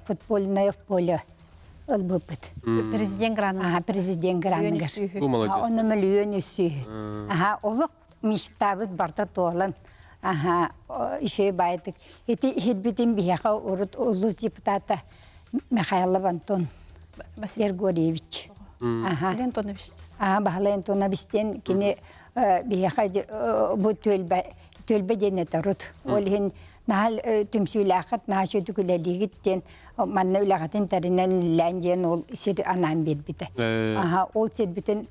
футбольное поле ылбыппыт. Президент граныгар. Аха, президент граныгар. Бу молодец. Онно мөлүйүөн үсүү. Аха, олох мечтабыт барта туолан. Аха, үчүгэй баайдык. Ити иһирбитин биһиэхэ урут улуус депутата Михайлов Антон Григорьевич. Аха. Василий Антонович. Аха, Баһылай Антонович диэн кини биһиэхэ бу түөлбэ түөлбэ диэн этэ урут. Ол иһин наһаа түмсүүлээххит, наһаа үчүгэй үлэлиигит диэн манна үлэҕитин тэринэн үлэлээн диэн ол сир анаан биэрбитэ. Аха, ол сирбитин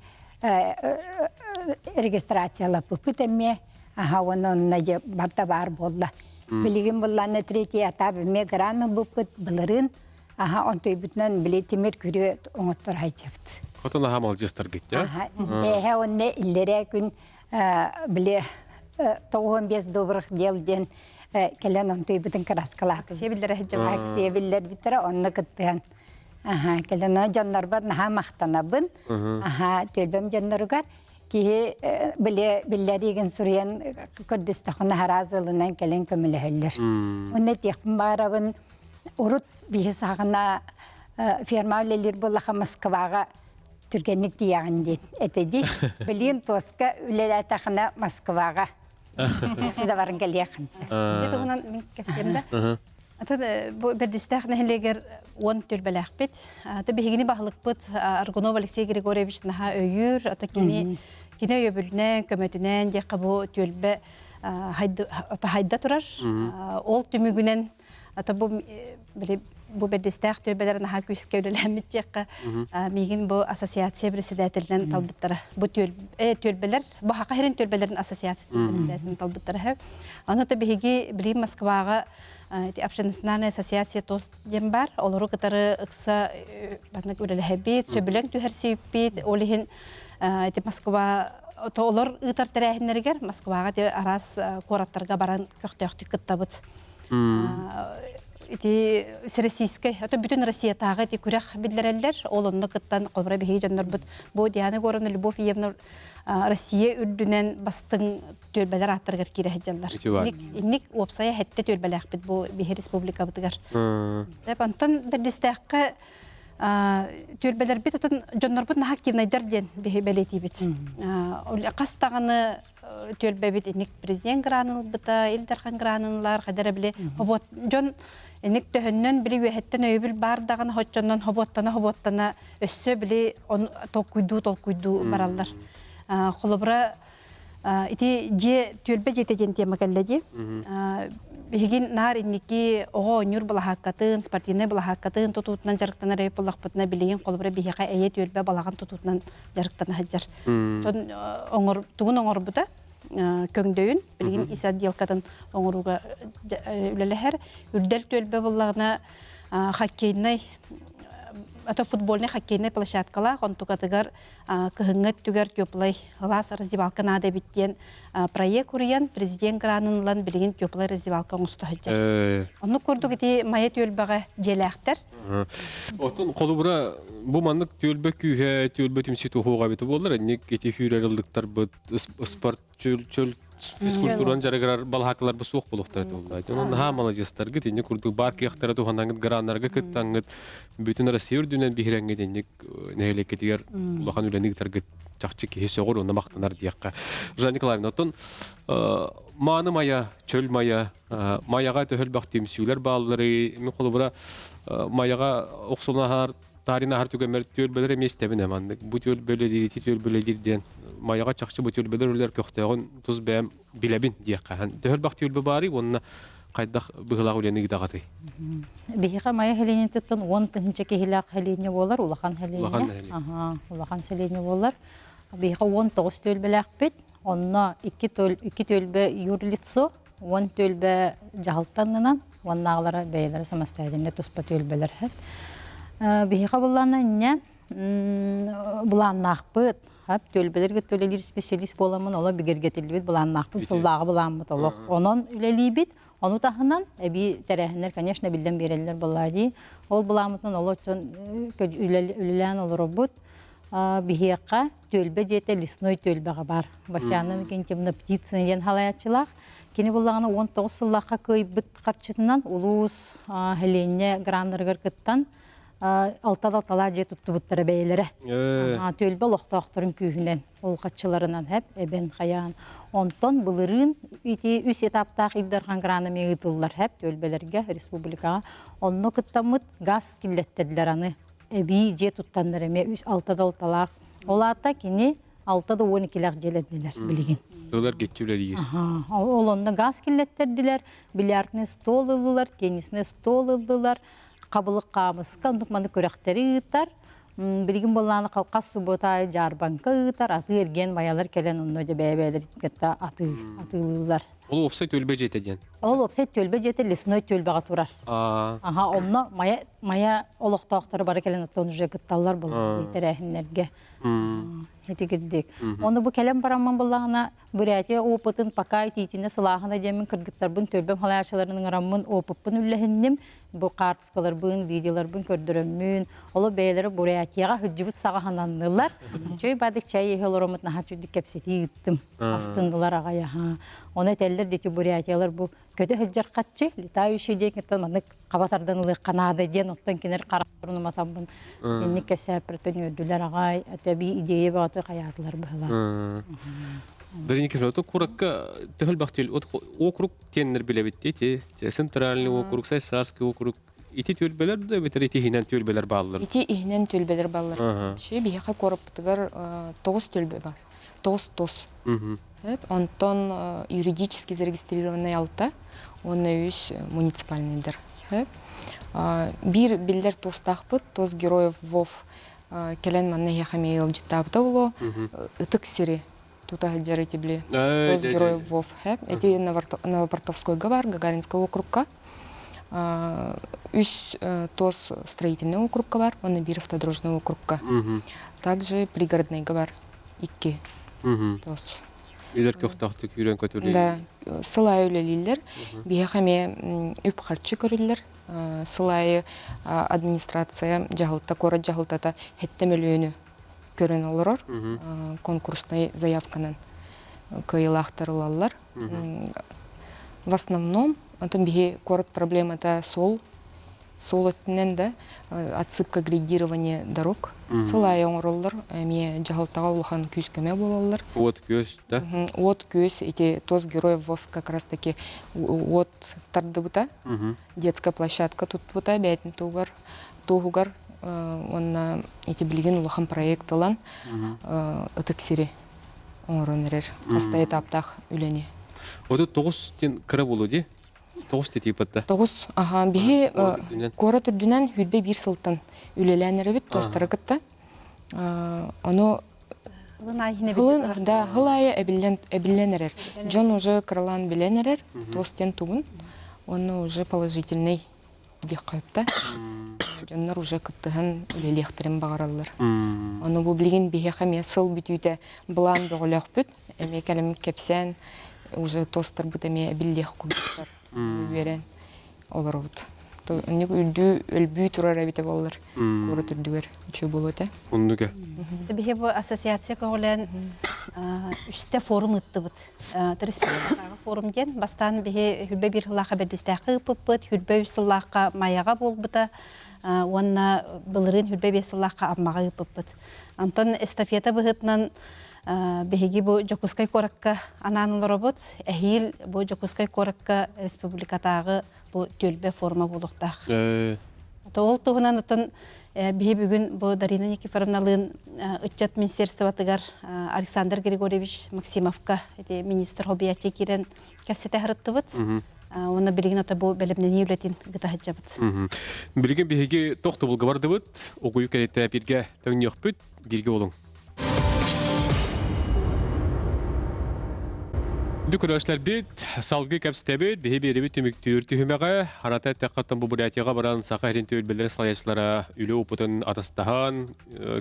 регистрациялаппыппыт эмиэ. Аха, уонна онно дьэ барда баар буолла. Билигин буллаана третий этап эмиэ гран ылбыппыт былырыын. Аха, онтуйбутунан били тимир күрүө оҥоттор хайчыбыт. Хотон аха малдьыстаргыт, Аха, эһэ онно иллэрээ күн били 95 добрых дел диэн кэлэн онтуйбутун кырааскалаатым. Акция биллэрэ сылдьабыт. Акция биллэрбиттэрэ онно кыттыһан. Аха, кэлэн о дьоннорбор наһаа махтанабын. Аха, түөлбэм дьонноругар киһи били биллэриигин суруйан көрдөстөхүнэ араас ылынан кэлэн көмөлөһөллөр. Онно этиэхпин баарабын урут биһи саҕана ферма үлэлиир буоллаха Москваҕа түргэнник тиийэҕин диэн этэ дии. Билигин туоска үлэлээтэхинэ Москваҕа. Өссө да баран кэлиэххин сөп. Ити туһунан мин кэпсиэм да. Атын бу Бэрдистээх нэһилиэгэр 10 түөлбэлээхпит. Аты биһигини баһылыкпыт Аргунов Алексей Григорьевич наһаа өйүүр. Ото кини кини өйөбүлүнэн, көмөтүнэн диэххэ бу түөлбэ хайда турар. Ол түмүгүнэн ата бу били бу Бэрдистээх түөлбэлэр наһаа күүскэ үлэлэммит диэххэ миигин бу ассоциация председателинэн талбыттара. Бу түөлбэлэр бу Хаха сирин түөлбэлэрин ассоциациятын председателин талбыттара. Аны то биһиги билигин Москваҕа ити общенациональная ассоциация ТОС диэн бар. Олору кытары ыкса маннык үлэлэһэбит, сөбүлэҥ түһэрсибиппит. Ол иһин ити Москва олор ыытар тэрээһиннэригэр Москваҕа ити араас куораттарга баран көхтөөхтүк кыттабыт. Ити всероссийскай, ото бүтүн Россиятааҕы ити күрэх биллэрэллэр. Ол онно кыттан холобура биһиги дьоннорбут бу Диана Егоровна Любовь Иевна Россия үрдүнэн бастыҥ түөлбэлэр ааттарыгар киирэ сылдьаллар. Инник уопсайа хэттэ түөлбэлээхпит бу биһи республикабытыгар. Деп онтон бэрдистээххэ түөлбэлэрбит отон дьоннорбут наһаа активнайдар диэн биһи бэлиэтиибит. Хас даҕаны түөлбэбит инник президент гранын ылбыта, Ил Дархан гранын ылар, хадара били хобот дьон инник төһөннөн били үөһэттэн өйөбүл бар даҕаны хоччоннон хобуоттана хобуоттана өссө били толкуйдуу толкуйдуу бараллар. Холобура ити дьиэ түөлбэ дьиэтэ диэн тема кэллэ дии. Биһигин наар инники оҕо оонньуур былаһааккатын, спортивнай былаһааккатын тутуутунан дьарыктанар эбит буоллахпытына билигин холобура биһиэхэ эйэ түөлбэ балаҕан тутуутунан дьарыктана сылдьар. Тон оҥор тугун оҥорбута көҥдөйүн билигин ис отделкатын оҥорууга үлэлэһэр. Үрдэл түөлбэ буоллаҕына хоккейнай ато футбольнай хоккейнай площадкалаах онтукатыгар кыһыҥҥы өттүгэр теплай ылаас раздевалка наада эбит диэн проект уруйан президент гранын ылан билигин теплай раздевалка оҥосто сылдьар. Оннук курдук ити Майа түөлбэҕэ дьиэлээхтэр. Оттон холобура бу маннык түөлбэ күүһэ, түөлбэ түмсүү туһуоҕа эбитэ буоллар, инник ити хүүрэр ыллыктарбыт спорт чөл чөл физкультуранан дьарыгырар балаһааккаларбыт суох буолуохтара этэ буолла. Онон наһаа маладьыастаргыт инник курдук баар кыахтара туһанаҥҥыт граннарга кыттаҥҥыт бүтүн Россия үрдүнэн биһирэҥҥит инник нэһилиэккитигэр улахан үлэни ыытаргыт чахчы киһи сөҕөр уонна махтанар диэххэ. Жанна Николаевна, оттон мааны мая, чөл мая, маяҕа төһө элбэх түмсүүлэр баалларый? Мин холобура маяҕа охсулаһар Таарин аһар түгэммэр түөлбэлэр эмиэ истэбин маннык. Бу түөлбэлэ ити түөлбэлэ диэн майаҕа чахчы бу түөлбэлэр үлэлэр көхтөөҕүн тус бэйэм билэбин диэххэ. Төһө элбэх түөлбэ баарый уонна хайдах быһыылаах үлэни ыытаҕытый? Биһиэхэ Майа сэлиэнньэтиттэн 10 тыһыынча киһилээх сэлиэнньэ буолар, улахан сэлиэнньэ. Аха, улахан сэлиэнньэ буолар. Биһиэхэ 19 түөлбэлээхпит. Онно икки, икки түөлбэ юрлицо, 10 түөлбэ дьаһалтанынан, уоннааҕылара бэйэлэрэ самостоятельно туспа түөлбэлэр. Биһиэхэ буллаана инньэ былааннаахпыт. Түөлбэлэргэ үлэлиир специалист буоламмын олох бигэргэтиллибит былааннаахпыт, сыллааҕы былааммыт олох. Онон үлэлиибит. Ону таһынан эбии тэрээһиннэр, конечно, биллэн биэрэллэр буоллаа дии. Ол былааммытынан олох дьон үлэлээн олоробут. Биһиэхэ түөлбэ дьиэтэ лесной түөлбэҕэ баар. Васяна Викентьевна Птицына диэн халайааччылаах. Кини буллаҕына 19 сыллаахха кыайбыт харчытынан улуус Хелене граннарыгар кыттан алта алталаах дьиэ туттубуттара бэйэлэрэ. Түөлбэ олохтоохторун күүһүнэн, ол хаччыларынан хэп эбэн хайаан. Онтон былырыын ити үс этаптаах Ил Дархан грана эмиэ ыытыллар хэп түөлбэлэргэ республикаҕа. Онно кыттаммыт газ киллэттэрдилэр аны эбии дьиэ туттаннар эмиэ үс алта да алталаах. Ол аата кини 6 да 12-лээх дьиэлэннилэр билигин. Ылар геччи үлэлиир. Ол онно газ киллэттэрдилэр, бильярдный стол ыллылар, теннисный стол ыллылар, хабылык хаамыска, оннук маны күрэхтэри ыытар. Билигин буоллааны халқас суббота аайы дьаарбаҥка ыытар, атыы эргиэн майалар кэлэн онно дьэ бэйэ-бэйэлэрин кытта атыы атыылыыллар. Ол уопсай түөлбэ дьиэтэ диэн. Ол уопсай түөлбэ дьиэтэ лесной түөлбэҕэ турар. Аха, онно мая мая олохтоохторо бары кэлэн оттон уже кытталлар буолар тэрээһиннэргэ. Итигирдик. Ону бу кэлэн бараммын буллаҕына Бурятия опытын пока итиитинэ сылааһына диэммин кыргыттарбын түөлбэм халааччыларын ыҥыраммын опыппын үллэһинним. Бу хаартыскаларбын, видеоларбын көрдөрөммүн, оло бэйэлэрэ Бурятияҕа сылдьыбыт саҕаһананнылар. Чөй бадык чай иһэ олороммут наһаа чүдүк кэпсэтии ыыттым. Астыннылар аҕай аһаа. Ону этэллэр дити бурятиялар бу көтө сылдьар хаччы, летающий диэн кытта маннык хаба тардан ылыахха наада диэн оттон кинилэр харахтарын уматаммын инник кэсээппэр үөрдүлэр аҕай, этэби идея бөҕөтө хайаатылар быһылаах. Дарья Никифоровна, куракка төһөл бахтил округ тиэннэр билэбит ити центральный округ, Сайсарский округ ити түөлбэлэр да эбэтэр ити иһинэн түөлбэлэр бааллар. Ити иһинэн түөлбэлэр бааллар. Вообще биһиэхэ куораппытыгар тоҕус түөлбэ бар. Тоҕус тос. Онтон юридически зарегистрированный алта уонна үс муниципальныйдар. Биир биллэр туостаахпыт, тос героев ВОВ кэлэн манна эһиэхэ эмиэ ыалдьыттаабыта буолуо. Ытык сири тута сылдьар ити били тос героев ВОВ. Эти Новопортовскойга бар, Гагаринскай округка. Үс тос строительный округка бар, уонна биир автодорожный округка. Также пригородныйга бар икки тос. Илэр көхтөөхтүк үүрэн көтүрүү. Да, сыл аайы үлэлииллэр. Биһиэхэ эмиэ үп-харчы көрүллэр. Сыл аайы администрация дьаһалта, куорат дьаһалтата хэттэ мөлүйүөнү көрөн олорор. Конкурснай заявканан кыайыылаахтар ылаллар. В основном, онтон биһи куорат проблемата суол суол өттүнэн да отсыпка грейдирование дорог сыл аайы оҥороллор эмиэ дьаһалтаҕа улахан күүс-көмө буолаллар. Уот күөс да? Уот күөс ити ТОС Героев как раз таки уот тардыбыта, детская площадка туттубута бэйэтин туһугар туһугар уонна ити билигин улахан проект ылан ытык сири оҥорон эрэр хаста этаптаах үлэни. 39 тин кыра буолуо дии? Тоҕус тетииппатта. Тоҕус. Аха, биһи куорат үрдүнэн хүрбэ биир сылтан үлэлээн эрэбит туостары кытта. Ону Хылын, да, хыл аайы эбиллэн, эбиллэн эрэр. Дьон уже кыралаан билэн эрэр, туос диэн тугун. Уонна уже положительный диэххэ сөп да. Дьоннор уже кыттыһан үлэлиэхтэрин баҕараллар. Ону бу билигин биһиэхэ эмиэ сыл бүтүүтэ былаан бөҕөлөөхпүт. Эмиэ кэлэммит кэпсээн уже тостарбыт эмиэ эбиллиэх курдуктар. Үөрэн олоробут. Оннук үрдүү өлбүү турар эбитэ буоллар куорат үрдүгэр үчүгэй буолуо этэ. Оннук. Биһи бу ассоциация көҕүлээн үстэ форум ыыттыбыт. Республикатааҕы форум диэн бастаан биһи хүрбэ биир сыллаахха бэрдистээххэ ыыппыппыт, хүрбэ үс сыллаахха Майаҕа буолбута уонна былырыын хүрбэ биэс сыллаахха Аммаҕа ыыппыппыт. Онтон эстафета быһыытынан биһиги бу Дьокуускай куоракка анаан олоробут. Эһиил бу Дьокуускай куоракка республикатааҕы бу түөлбэ форума буолуохтаах. Ол туһунан оттон биһи бүгүн бу Дарина Никифоровналыын ыччат министерствотыгар Александр Григорьевич Максимовка ити министр хобияччы киирэн кэпсэтэ сырыттыбыт. Уонна билигин ото бу бэлэмнэнии үлэтин ыыта сылдьабыт. Билигин биһиги тохтобулга бардыбыт. Угуйу кэлитэ биргэ төҥнүөхпүт, бииргэ болуҥ. Көрөөччүлэрбит, салгыы кэпсэтэбит, биһи биэрибит түмүктүүр түһүмэҕэ, харата эттэххэ бу Бурятияҕа баран Саха сирин түөлбэлэрин салайааччылара үлэ опытын атастаһан,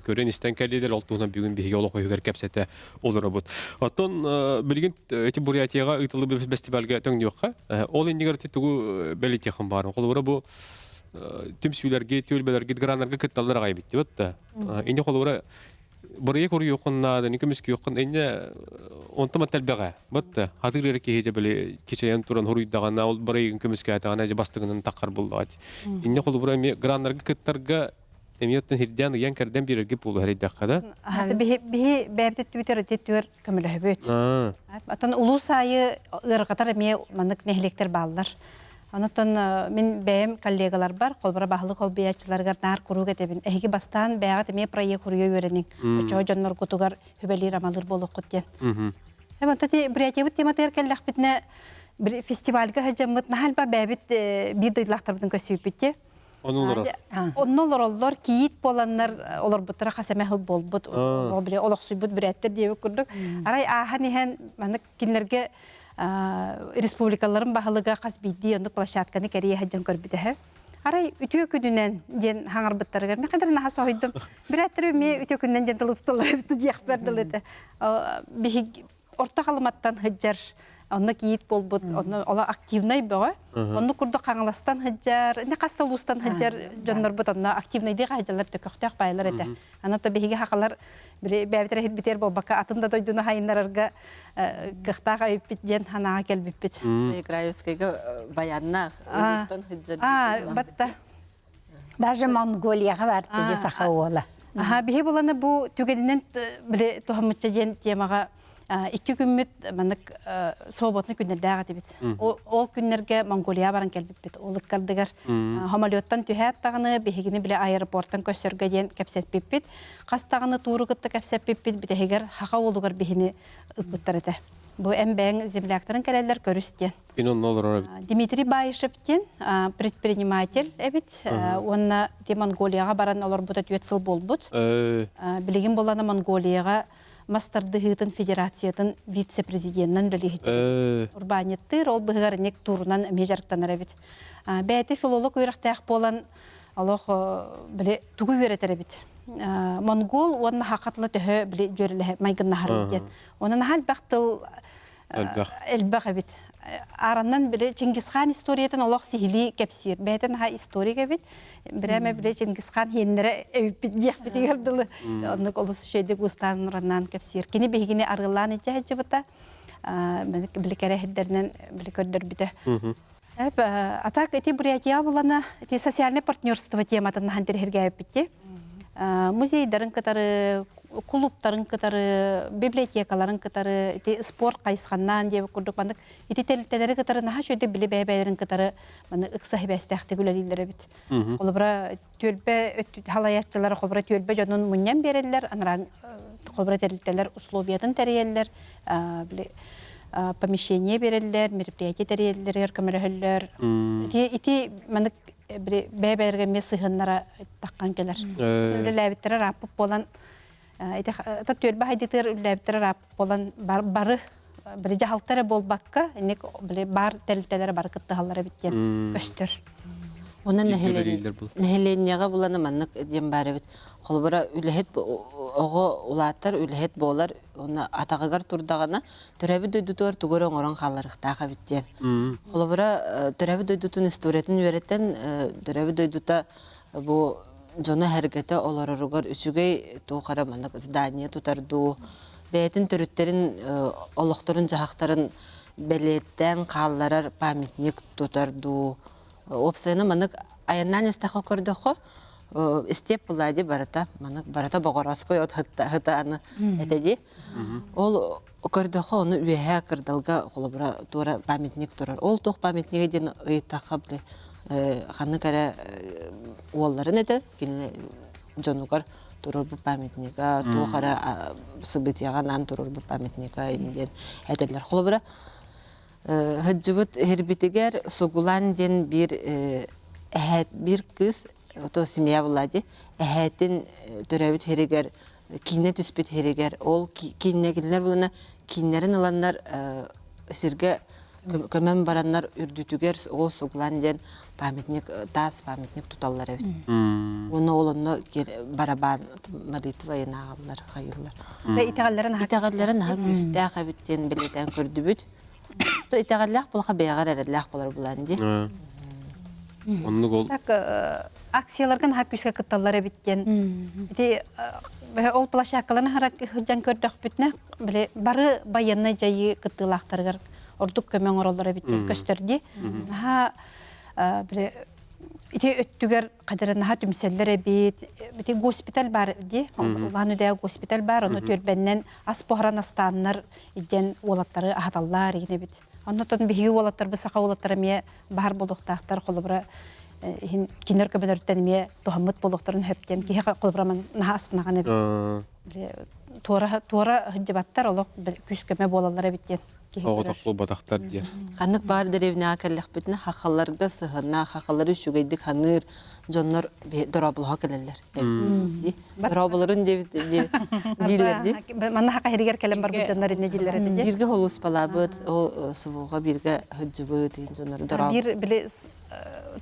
көрөн-истэн кэллилэр, ол туһунан бүгүн биһиги олох үһүгэр кэпсэтэ олоробут. Оттон билигин эти Бурятияҕа ыытыллыбыт фестивальга төҥнүөххэ, ол иннигэр ити тугу бэлиэтиэххин баар. Холобура бу түмсүүлэргэ, түөлбэлэргэ, граннарга кытталлар аҕай бит, да? Инде холобура Бырайыак уруйуоххун наада, көмүскүөххүн инньэ онтон элбэҕэ. Батта хатыр эрэ киһи дьэ били кичэйэн туран хоруйдаҕына, ол бырайыгын көмүскээтэҕинэ дьэ бастыҥынан таххар буллаҕа. Инньэ холобура эмиэ граннарга кыттарга эмиэ оттон хирдээн ыйан кэрдэн биэрэргэ буолуо эрийдэххэ да. Биһи биһи бэйэбит өттүбүтэр ити түөр көмөлөһөбүт. Оттон улуус аайы ыарырҕатар эмиэ маннык нэһилиэктэр бааллар. Онон мин бэйэм коллегаларбар, холборо баһылык холбуйааччыларыгар наар куруук этэбин. Эһиги бастаан бэйэҕит эмиэ проект хуруйа үөрэниҥ. Оччоҕо дьонноргутугар сүбэлиир-амалыыр буолуоххут диэн. Онтон ти Бурятиябыт тематыгар кэллэхпитинэ фестивальга сылдьаммыт наһаа элбэх бэйэбит биир дойдулаахтарбытын көрсүбүппүт дии. Онно олорор. Онно олороллор, кийиит буоланнар олорбуттара хас эмэ сыл буолбут, олохсуйбут бүрээттэр диэбит курдук. Арай ааһан иһэн маннык кинилэргэ республикаларын баһылыга хас биирдии оннук площадканы кэрийэ сылдьан көрбүтэ. Арай үтүө күнүнэн диэн хаҥарбыттарыгар мен хадыр наһаа соһуйдум. Бүрээттэр эмиэ үтүө күнүнэн диэн тылы туталлар эбит диэхпэр дылы этэ. Биһиги орто халыматтан сылдьар онно кийиит буолбут, онно ола активнай бөҕө. Оннук курдук Хаҥаластан сылдьар, не хаста улуустан сылдьар дьоннорбут онно активнайдыы хаһдьаллар төкөхтөөх баайлар этэ. Аны то биһиги хахалар били бэйэбит эрэ буолбакка атын да дойдуну хайыннарарга кыахтаах эбиппит диэн санааҕа кэлбиппит. Краевскайга баяннаах ылыттан сылдьар. Батта. Даже Монголияҕа барты дии саха уола. Аха, биһи буланы бу түгэнинэн били туһаммытча диэн темаҕа. Икки күммүт маннык свободный күннэрдээх этибит. Ол күннэргэ Монголия баран кэлбиппит. Ол ыккардыгар самолеттан түһээт даҕаны биһигини биле аэропорттан көрсөргө диэн кэпсэппиппит. Хас даҕаны тууру кытта кэпсэппиппит бүтэһигэр Хаха уолугар биһини ыппыттар этэ. Бу эн бэйэҥ земляктарын кэлэллэр көрүс диэн. Кини онно олорор эбит. Дмитрий Баишев диэн предприниматель эбит уонна ити Монголияҕа баран олорбута түөрт сыл буолбут. Билигин булана Монголияҕа мас тардыһыытын федерациятын вице-президенинэн үлэлиһитэ. Урбаанньыттыыр ол быһыгар инник туурунан эмиэ дьарыктанар эбит. Бэйэтэ филолог үөрэхтээх буолан олох били тугу үөрэтэр эбит. Монгол уонна хаха тыла төһө били дьүөрэлэһэ майгыннаһар диэн. Онон наһаа элбэх тыл Элбэх. Элбэх эбит. Аараннан били Чингисхан историятын олох сиһилии кэпсиир. Бэйэтин аха историк эбит. Бирэме били Чингисхан хиэннэрэ эбиппит диэхпитигэр дылы. Оннук олус үчүгэйдик уустаан ураннаан кэпсиир. Кини биһигини арыаллаан илдьэ сылдьыбыта. Били кэрэһирдэринэн били көрдөрбүтэ. А так ити Бурятия булана ити социальное партнерство тематын нахан тириһиргээбиппит. Музейдарын кытары, клубтарын кытары, библиотекаларын кытары, ити спорт хайысханнаан диэбит курдук маннык ити тэрилтэлэри кытары наһаа үчүгэйдик били бэйэ-бэйэлэрин кытары маны ыкса сибээстээхтик үлэлииллэр эбит. Холобура түөлбэ халайааччылара холобура түөлбэ дьонун мунньан биэрэллэр, анараа холобура тэрилтэлэр условиятын тэрийэллэр, били помещение биэрэллэр, мероприятие тэрийэллэригэр көмөлөһөллөр. Ити ити маннык били бэйэ-бэйэлэргэ эмиэ сыһыаннара таххан кэлэр. Үлэлээбиттэрэ ырааппыт буолан ити түөлбэ хайдытыгар үлэлээбиттэрэ ырааппыт буолан бары били дьаһалта эрэ буолбакка, инник били баар тэрилтэлэрэ бары кыттыһаллар эбит диэн көстөр. Онон нэһилиэнньэҕэ буланы маннык диэн баар эбит. Холобура, үлэһит оҕо улаатар, үлэһит буолар, уонна атаҕыгар турдаҕына, төрөөбүт дойдутугар тугу эрэ оҥорон хаалларыахтаах эбит диэн. Холобура, төрөөбүт дойдутун историятын үөрэтэн, төрөөбүт дойдута бу дьоно-сэргэтэ олороругар үчүгэй туох эрэ маннык здание тутар дуу, бэйэтин төрүттэрин олохторун-дьаһахтарын бэлиэттээн хаалларар памятник тутар дуу. Уопсайынан маннык айаннаан истэххэ көрдөххө, истиэп буолла барыта маннык барыта боҕорооской от хыта аны этэ дии. Ол көрдөххө ону үөһээ кырдалга холобура туора памятник турар. Ол туох памятнига диэн ыйыттахха били ханнык эрэ уолларын этэ кинини дьонугар турар бу памятника туох эрэ событияҕа анаан турар бу памятника диэн этэллэр. Холобура сылдьыбыт сирбитигэр Сугулан диэн биир эһээт биир кыыс ото семья буолла дии эһээтин төрөөбүт сиригэр киинэ түспүт сиригэр ол киинэ кинилэр булана кииннэрин ыланнар сиргэ көмөн бараннар үрдүтүгэр ол Сугулан диэн памятник таас памятник туталлар эбит уонна ол онно барабан молитва ааҕаллар хайыыллар итэҕэллэрин итэҕэллэрин наһаа күүстээх эбит диэн бэлиэтээн көрдүбүт итэҕэллээх буолха бэйэҕэр эрэллээх болар булан дии оннук ол так акцияларга наһаа күүскэ кытталлар эбит диэн ити ол площадкаларын сылдьан көрдөхпүтүнэ били бары байыаннай дьайыы кыттыылаахтарыгар ордук көмө оҥороллор эбит диэн көстөр дии наһаа били ити өттүгэр хадара наһаа түмсэллэр эбит ити госпиталь бар дии улаан үдээ госпиталь бар ону түөрбэннэн ас буһаран астааннар иддьэн уолаттары аһаталлар игин эбит оннотон биһиги уолаттарбыт саха уолаттара эмиэ баһар буолуохтаахтар холобура иһин кинилэр көмөлөрүттэн эмиэ туһаммыт буолуохтарын сөп диэн киһи холобура наһаа астынаҕан эбит туора туора сылдьыбаттар олох күүс көмө буолаллар эбит диэн киһи Оҕотох буолбатахтар диэн. Ханнык баар дэриэбинэҕэ кэллэхпитинэ хахалларга сыһыаннаах, хахаллары үчүгэйдик ханыыр дьоннор дорооболоһо кэлэллэр. Дорооболорун диэбит дииллэр дии. Манна хака хэригэр кэлэн барбыт дьоннор инне дииллэр этэ дии. Бииргэ холуспалаабыт, ол СВО-ҕа бииргэ сылдьыбыт дьоннор дороо. Биир били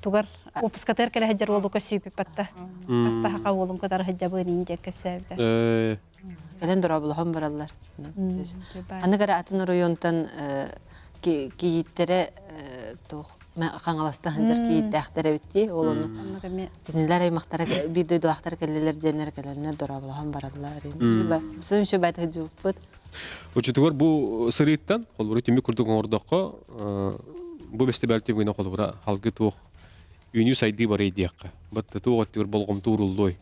тугар опускатыгар кэлэ сылдьар уолу көссүүпүппатта. Хаста хака уолун кытары сылдьабын иин диэн кэпсээбитэ. Кэлэн дорооболоһон бараллар. Аны кара атын оройуонтан кийииттэрэ туох Хаҥаласта сылдьар кийииттээхтэр эбит дии. Ол ону кинилэр аймахтара биир дойдулаахтар кэллилэр диэннэр кэлэннэр дорооболоһон бараллар. Сөм үчүгэй баайта сылдьыбыппыт. Учутугар бу сырыыттан холобура түмүк курдук оҥордоххо бу бэстибээл түмүгүнэн холобура халгы туох үүнүү сайдыы барый диэххэ. Батта туох өттүгэр болҕомто ууруллуой?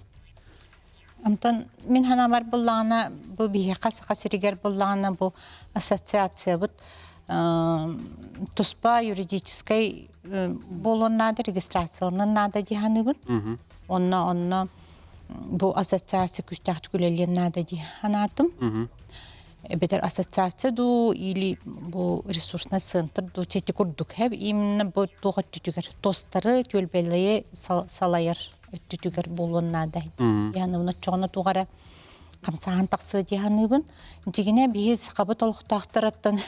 Онтон мин санаабар буллаҕына бу биһиэхэ Саха сиригэр буллаҕына бу ассоциациябыт туспа юридическай буолуон наада, регистрацияланан наада дии саныыбын. Онно онно бу ассоциация күүстээхтик үлэлиэн наада дии санаатым. Эбэтэр ассоциация дуу или бу ресурсный центр дуу чэти курдук хэп именно бу туох өттүтүгэр тостары түөлбэлэри салайар өттүтүгэр буолуон наада. Яны оччоҕуна туох эрэ хамсааһын тахсыа дии саныыбын. Дьигинэ биһи сахабыт олохтоохторуттан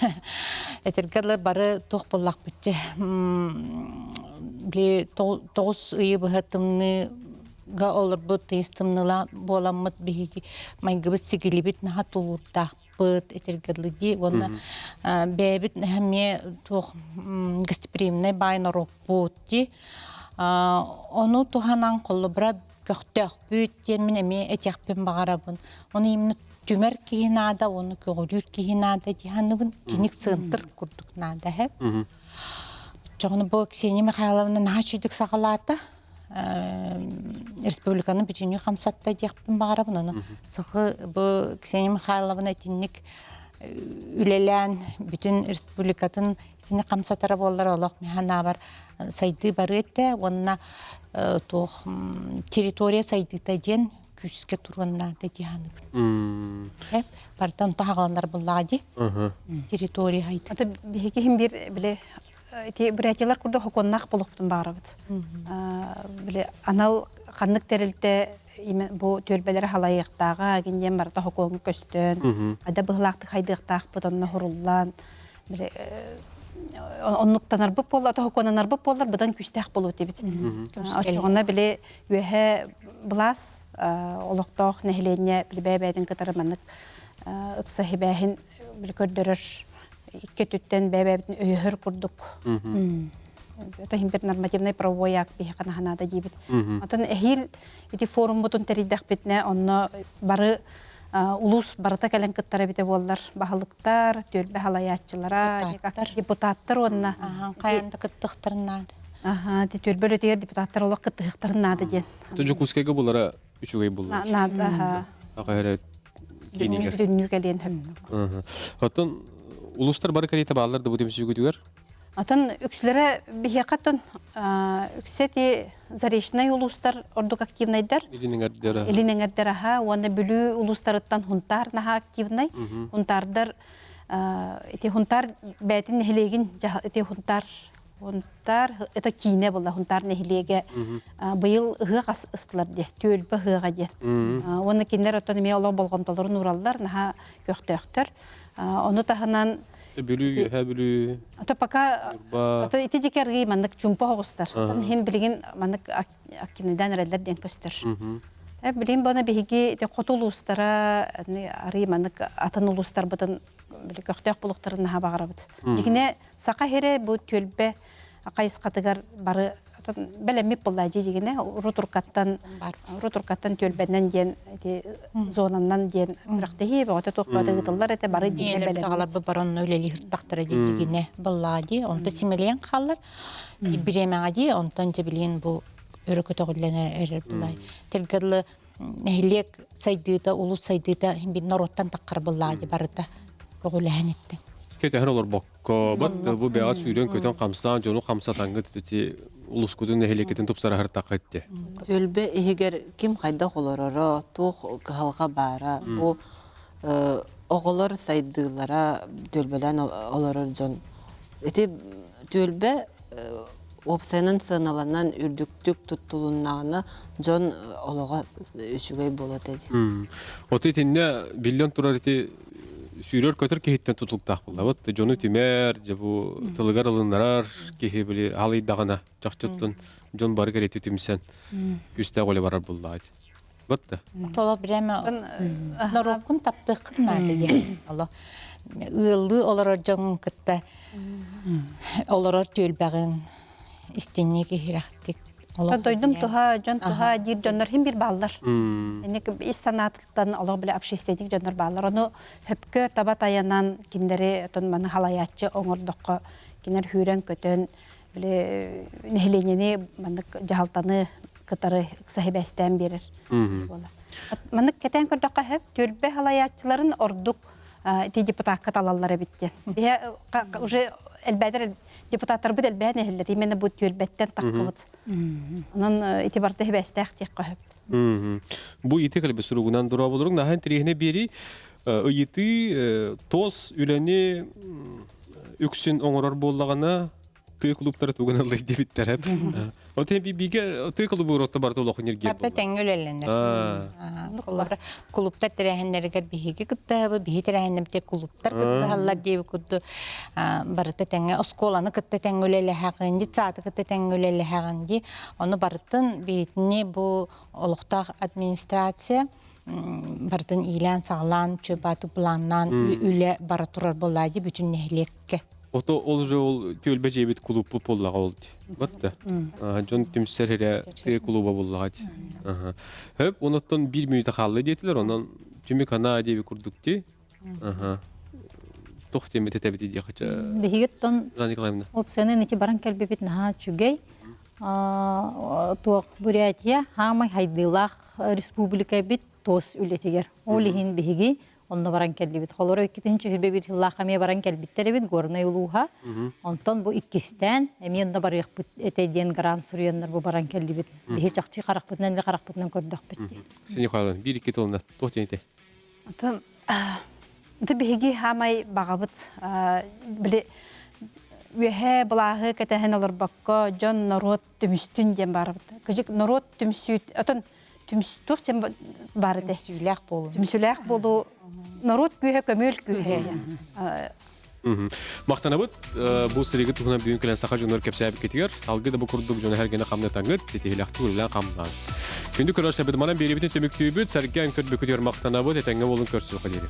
этэргэ дылы бары туох буоллахпытчы били тоҕус ыйы быһа тымныыга олорбут тыйыс тымныылаах буоламмыт биһиги майгыбыт сигилибит наһаа тулуурдаахпыт этэргэ дылы дии уонна бэйэбит эмиэ туох гостеприимнай баай норуоппут дии ону туһанан холобура көхтөөхпүт диэн мин эмиэ этиэхпин баҕарабын. Ону именно түмэр киһи наада, ону көҕүлүүр киһи наада дии саныыбын. Итинник сыантыр курдук наада эһэ. Оччоҕуна бу Ксения Михайловна наһаа үчүгдүк саҕалаата. Республиканы бүтүннүү хамсатта диэхпин баҕарабын. Ону сахы бу Ксения Михайловна итинник үлэлээн бүтүн республикатын итини хамсатара буоллар олох миһанаабар сайдыы барыа этэ уонна туох территория сайдыыта диэн күүскэ туруон наада дии саныыбын. Бартан таһаҕаланар буллаҕа дии. Территория хайдыы. Ата биһиги иһин бир биле ити бурятиялар курдук хокуоннаах болохпутун баарабыт. Биле анал ханнык тэрилтэ бу түөлбэлэри халайыахтааҕа гин барыта хокуоҥҥа көстөн, айда быһылаахтык хайдыахтаахпыт онно хуруллан били оннуктанарбыт буолла, тоһуккананарбыт буоллар быдан күүстээх буолуо этибит. Оччоҕуна били үөһэ былаас олохтоох нэһилиэнньэ били бэйэ-бэйэтин кытары маннык ыкса хибээһин били көрдөрөр икки өттүттэн бэйэ-бэйэбитин өйөһөр курдук. Это иһин бир нормативный правовой акт биһиэхэ наһанаада диибит. Отон эһиил ити форуммутун тэрийдэхпитинэ онно бары улуус барыта кэлэн кыттар эбитэ буоллар баһылыктар, түөлбэ халайааччылара, депутаттар уонна хайан да кыттыхтарын наада. Аха, түөлбэ үлэтигэр депутаттар олох кыттыһыктарын наада диэн. Дьокуускайга булара үчүгэй булла. Наада, аха. Аха эрэ киинигэр. Бүтүннүү кэлиэн сөп. Оттон улуустар бары кэриэтэ бааллар да бу түмсүүгүтүгэр? Атын үксүлэрэ биһиэхэ оттон үксэ ити Заречнай улуустар ордук активнайдар. Илин эҥэрдэр. Илин эҥэрдэр аха уонна Бүлүү улуустарыттан Хунтаар наһаа активнай. Хунтаардар ити Хунтаар бэйэтин нэһилиэгин ити Хунтаар Хунтаар это киинэ буолла Хунтаар нэһилиэгэ быйыл ыһыах ыстылар диэ түөлбэ ыһыаҕа диэн. Уонна кинилэр оттон эмиэ олох болҕомтолорун уураллар наһаа көхтөөхтөр. Ону таһынан Бүлүү, Үөһээ Бүлүү. Ото пока ото ити дьики аргый маннык чумпа оҕустар. Отон иһин билигин маннык активныйдаан эрэллэр диэн көстөр. Билигин бана биһиги ити хоту улуустара арый маннык атын улуустарбытын били көхтөөх булуктарын наһаа баҕарабыт. Дьигинэ саха сирэ бу түөлбэ хайысхатыгар бары бэлэммит буолла дьигинэ урутуркаттан урутуркаттан түөлбэннэн диэн ити зонаннан диэн күрэхтэһии бөҕөтө туох бөҕөтө ыытыллар этэ бары дьиҥэ бэлэммит. Таҕаларбы баронно үлэлии сыртахтара дьигинэ баллаа дии онто симэлийэн хааллар бириэмэҕэ дии онтон дьэ билигин бу өрө көтөҕүллэн эрэр булай тэлгэрлы нэһилиэк сайдыыта улус сайдыыта бир норуоттан таххар быллаа дии барыта көҕүлэһэн иттен Кетэһэн олорбок Бат бу бэҕэ сүүрэн көтөн хамсаан дьону хамсатаҥҥыт ити улускутун нэһилиэккитин тупсараһар таххытте. Түөлбэ иһигэр ким хайдах олороро, туох кыһалҕа баара, бу оҕолор сайдыылара түөлбэлээн олорор дьон. Ити түөлбэ уопсайынан сыаналанан үрдүктүк туттулуннаҕына дьон олоҕо үчүгэй буолуо этэ дии. Ото итиннэ биллэн турар ити сүүрэр-көтөр киһиттэн тутулуктаах буоллабыт. Дьону түмэр, дьэ бу тылыгар ылыннарар киһи били халыйдаҕына чахчыттан дьон бары кэриэтэ түмсэн күстээх үлэ барар буллаҕа. Батта. Толо прямо норуоккун таптыаххын наада диэн. Оло ыаллыы олорор дьоҥун кытта олорор түөлбэҕин истинник иһирэхтик Дойдум туһа, дьон туһа диир дьоннор хим бир бааллар. Эник ис санаатыттан олох биле общественник дьоннор бааллар. Ону хөпкө таба таянан кинилэри отон маны халайааччы оҥордоххо кинилэр хүүрэн-көтөн биле нэһилиэнньэни маннык дьаһалтаны кытары ыкса хибээстээн биэрэр буолар. Маннык кэтээн көрдөххө сөп, түөлбэ салайааччыларын ордук ити депутакка талаллар эбит диэн. Биһэ уже элбээтэр депутаттарбыт элбээн эһэллэр. Именно бу түөлбэттэн таххыбыт. Онон ити барыта хибээстээх диэххэ сөп. Бу ити кэлби суругунан дорооболоруҥ наһан тириэһинэ биэри ыйытыы тос үлэни үксүн оҥорор буоллаҕына тыы клубтара тугун ыллый диэбиттэр. Отен биге тыы клубу ротта барыта олох нергер. Барыта тэҥҥэ үлэлэнэр. Клубтар тэрээһиннэригэр биһиги кыттыһабы, биһи тэрээһиннэрбитигэр клубтар кыттыһаллар диэби курдук барыта тэҥҥэ оскуоланы кытта тэҥҥэ үлэлэһэҕин, детсады кытта тэҥҥэ үлэлэһэҕин дии. Ону барытын биһитини бу олохтоох администрация барытын иилээн-саҕалаан, чөбаты планнаан үлэ бара турар буоллаа дии бүтүн нэһилиэккэ. Ото ол же ол түөлбэ дьиэбит кулууппут буоллаҕа ол дии. Батта. Дьон түмсэр эрэ тыа клуба буоллаҕа дии. Хөп, онуттан биир мүнүүтэ хаалла диэтилэр, онон түмүк анаа диэби курдук дии. Туох диэммит этэбит диэхчэ. Биһигиттон Жанна Николаевна. Опсуонан ити баран кэлбиппит наһаа үчүгэй. Туох Бурятия хаамай хайдыылаах республика эбит тос үлэтигэр. Ол иһин биһиги онно баран кэллибит. Холоро иккитин чүһүрбэ бир сыллаах эмиэ баран кэлбиттэр эбит Горнай улууһа. Онтон бу иккистээн эмиэ онно барыахпыт этэ диэн грант суруйаннар бу баран кэллибит. Биһи чахчы харахпытынан да харахпытынан көрдөхпүт дии. Ксения Михайловна, биир икки тылына туох диэн этэй? Атын биһиги хаамай баҕабыт били үөһээ былааһы кэтэһэн олорбокко дьон норуот түмүстүн диэн баарбыт. Кыжык норуот түмсүүт отон түмс туох диэн баар этэ? Түмсүүлээх буолуу. Түмсүүлээх буолуу норуот күүһэ көмүөл күүһэ. Махтанабыт бу сырыгы туһунан бүгүн кэлэн саха дьонугар кэпсээбиккитигэр салгыы да бу курдук дьону эргини хамнатаҥҥыт, ситиһилэхтик үлэлээн хамнаан. Күндү көрөөччүлэрбит манан биэриибитин түмүктүүбүт, сэргээн көрбүкүтүгэр махтанабыт, этэҥҥэ буолун көрсүөххэ диэри.